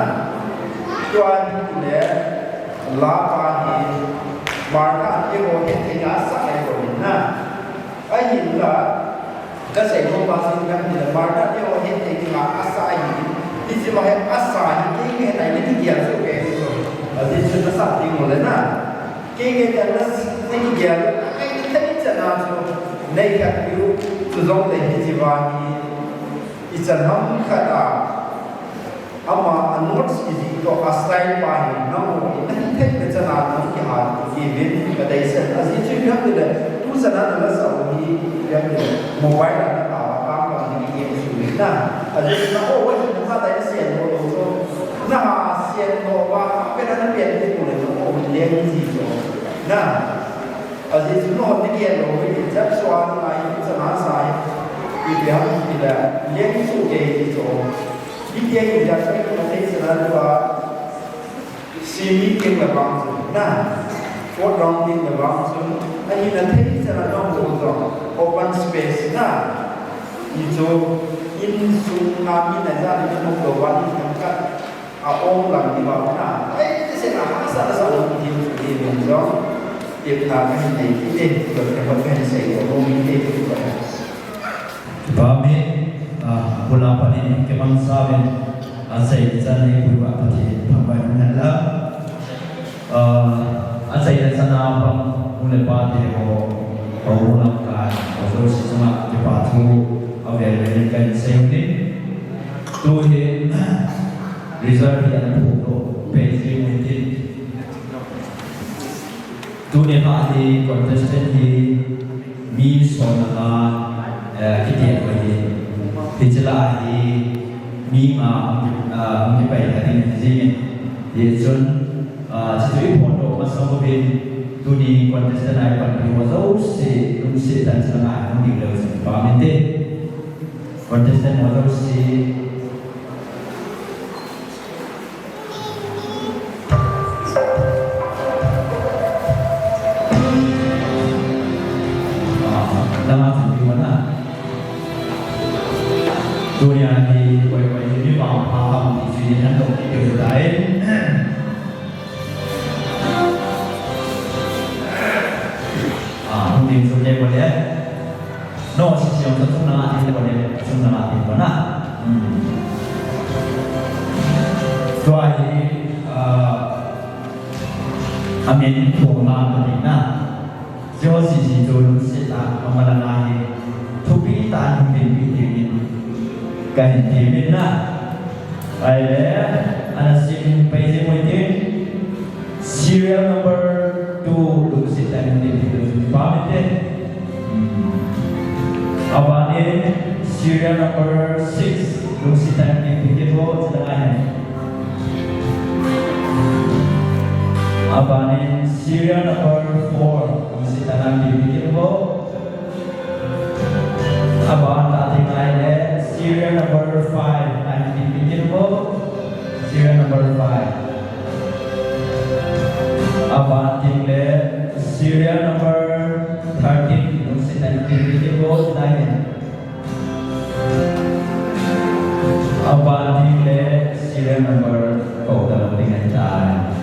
Tua hi le, la pa hi, Martha ti ho he thei a sa ai ko ni na. Ahinla, ka sei nom pa chu ipi ham tile Martha te ho het thei dinga asa ahi. Hiche ma hi asa hi kei kahet nai, nei kigel soh kei chu. Ajeh chu nasa ding u le na. Kei kahet nai, nei kigel, nei thei chan a chu. Nei khat diu, chu jong le hiche va hi. Ichan ham khat a. Ama a notes kijih toh a style pa hi nangho in nahin thei le chan a nang kihal kit uvin ka deisah. Ajeh chu ipi ham tile, tu chan a na la sa u hi ipi ham tile, mobile a na tao a tang tang na ki game su le na. Ajeh chu na o wa hi na ha dai na sian lo lo chu. Na ha sian lo wa, pe na na pian te ko le na o leng ji chu. Na. Ajeh chu na o ni game lo wi, jap so a na ngai chan a sa hi. Ipi ham tile, leng su ke ji chu. Hiti a hi jat ka hi na thei chan a lou a, semi teng le vang chun, na, fourth round teng le vang chun, ahi na thei chan a lou ho jong, open space na, i chu, insung a mi na ja ni na mok lou vang in themkhat, a ong lang ni vang na, ai, ti se na, hasa na sa lou ti chu ni vang jong, tep na ka hin nei ti te, ti ka ka hin sei lou, lou mi te, ti ka. Kipa mi, ah, Pula panin kibang sauvin, achaina chan hi Pu Pathen thangvah in umhen lang. Ah, achaina chan a pang nu le pa te ho, ho lamkai, ho jouse chunga kipa thu avel vel in kahin sei uve. Tu hi result hi ana phongdoh pei jing uve. Tuni a hi contestant hi mi som le nga, eh, kiti ahi. Hiche lah a hi mi nga, ah, hung kipai ding ahi jing e. Hichun, ah, chuchu iphondoh masang uvin tuni contestant a ipanpi ho jouse lungset tah in hiche lah a hung ding leu chun pha inte. Contestant ho jouse. Ah, lama chun pi mana. Tuni a hi koi koi hi mi bang pha ham ti chu ni han dong ki pi tai. Ah, hung ding chu le ko le. No, si si, jong sa chung na ati ko le, chung na ati ko na. Hmm. Tua hi, ah, amin thong na ko ni na. Jong si si chu lungset tah a, ama langa hi thupi tah in hung ding pi ding in kahin ti uve na. Ahile, ana sim pai jing uvin tin. Serial number two, lungset tah in hung ding pi ding in pha uve. Hmm. Abanin serial number six, lungset tah in hung ding pi ding in pha uve. Abanin serial number four, lungset tah in hung ding pi ding in pha uve. Aban tah ding ahile serial number five, nine fifty kilo. Serial number five. Aban ding le serial number thirteen, lungset tah in nine fifty kilo, nine. Aban ding le serial number, ko ta lo ding ahitai.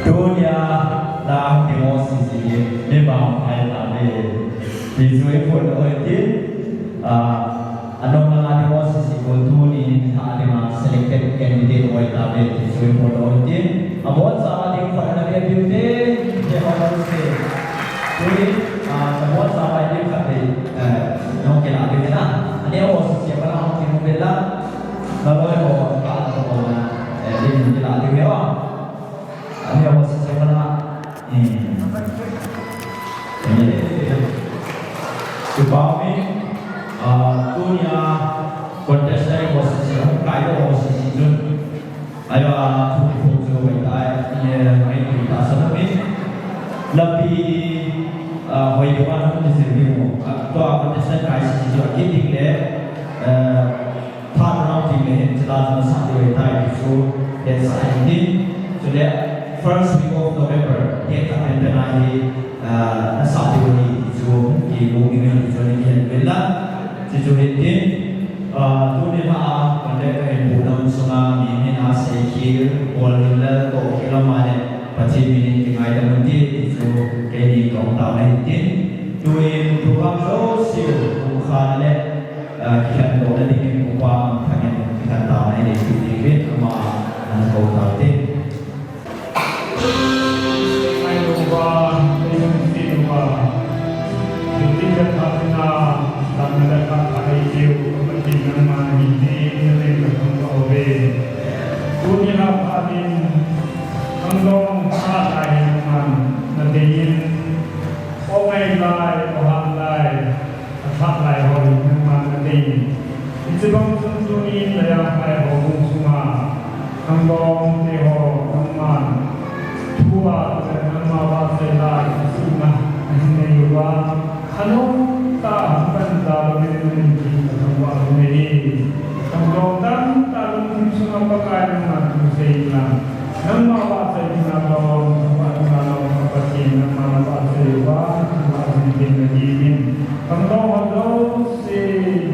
Tunia, la ding ho sisi, mi bang phai ta le. Ti chu iphondoh u hitin, ah, anung langa ding ho sisi ko tuni nilhah dinga selected candidate ho ahi tauve ti chu iphondoh u hitin. Abonchauva ding khat ana pe piu te, te ho se. Tuni, ah, abonchauva ding khat te, eh, nung kilah diu na. Aneo ho sisi abana hung kimu bela. Naloi ho, ka to ho na, eh, ding kilah diu ho. Aneo ho sisi abana. Hmm. Kipah umin, ah, tunia contestant ho sisi, kaidoh ho sisi chun. Ayo, ah, thu kiphong chu hoitah in, eh, ngaito tahsan umin. Lapi, ah, hoi deuva hung kijil diu. Ah, tua contestant kai sisi chu akit ding le, eh, Third round ding le hin, chule chun asah diu ahitai ti chu hetsah in tin. Chule first week of November, date thum pen pen a hi, ah, nasah diu ahi ti chu, kimu ding ahi ti chu, ana kihen uvin lang. Chuchu hin tin, ah, tuni lhah a, contact kahin bol dam sunga, mi min a seikhel, bol hin le, tohkhel ama le, Pathen min in kingaidam un ti, ti chu, keini kahung taona hin tin. Tuin, program jouse, hung khan le, Ah, kikhen dohna dingin upa Mangthang in kikhen taona nei ding uvin ama ana kou taute. Ai upa, ei lungset upa. Nitin le phat na, tangna le phat pha ei tiu, Pathen nangma nahi ti, namin kathangvah uve. Tuni a phat in, khangdong phat lai in nangman nadei in, o ngai lai, o ham lai. Athah lai ho hi nangman nadei in. Hiche bang chun tuni in Leiangphai houbung sunga khangdong te ho nangman thu a le nangma vahchoi la kisihna nahin nei uva, anom tah a hung pan jal uvin namin tin kathangvah uve. Khangdong tamtah lungthim sunga Pakai nangman thu sei in lang. Nangma vahchoi ding a lom, thangvah ding a lom, ka Pathen nangma navahchoi uva, nangma vahchoi ding nadin in. Khangdong ho jouse,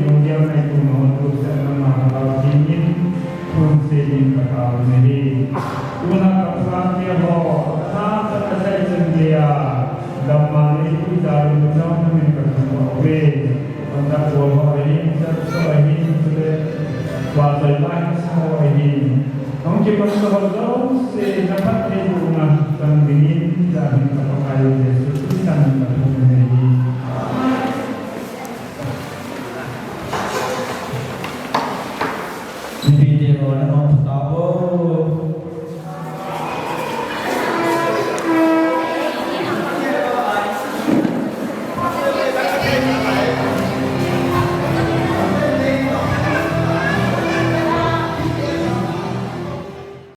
lunggel ngaito ho jouse, nangma Lhagao Theng in, thusei ding katao nahi. Tuna ka program te ho, na ka ka sai chan geiya, damna nei pi jal in, nangma min kathangvah uve. Contact bol ho ahi. Church ho ahin, chule vahchoi lai sa ho ahin, hung kipan sa ho jouse na phattheibohna chang dingin, jan hin ka Pakai Jesu Christa min in ka thum ahi. Mipite ho nabang phatauvo.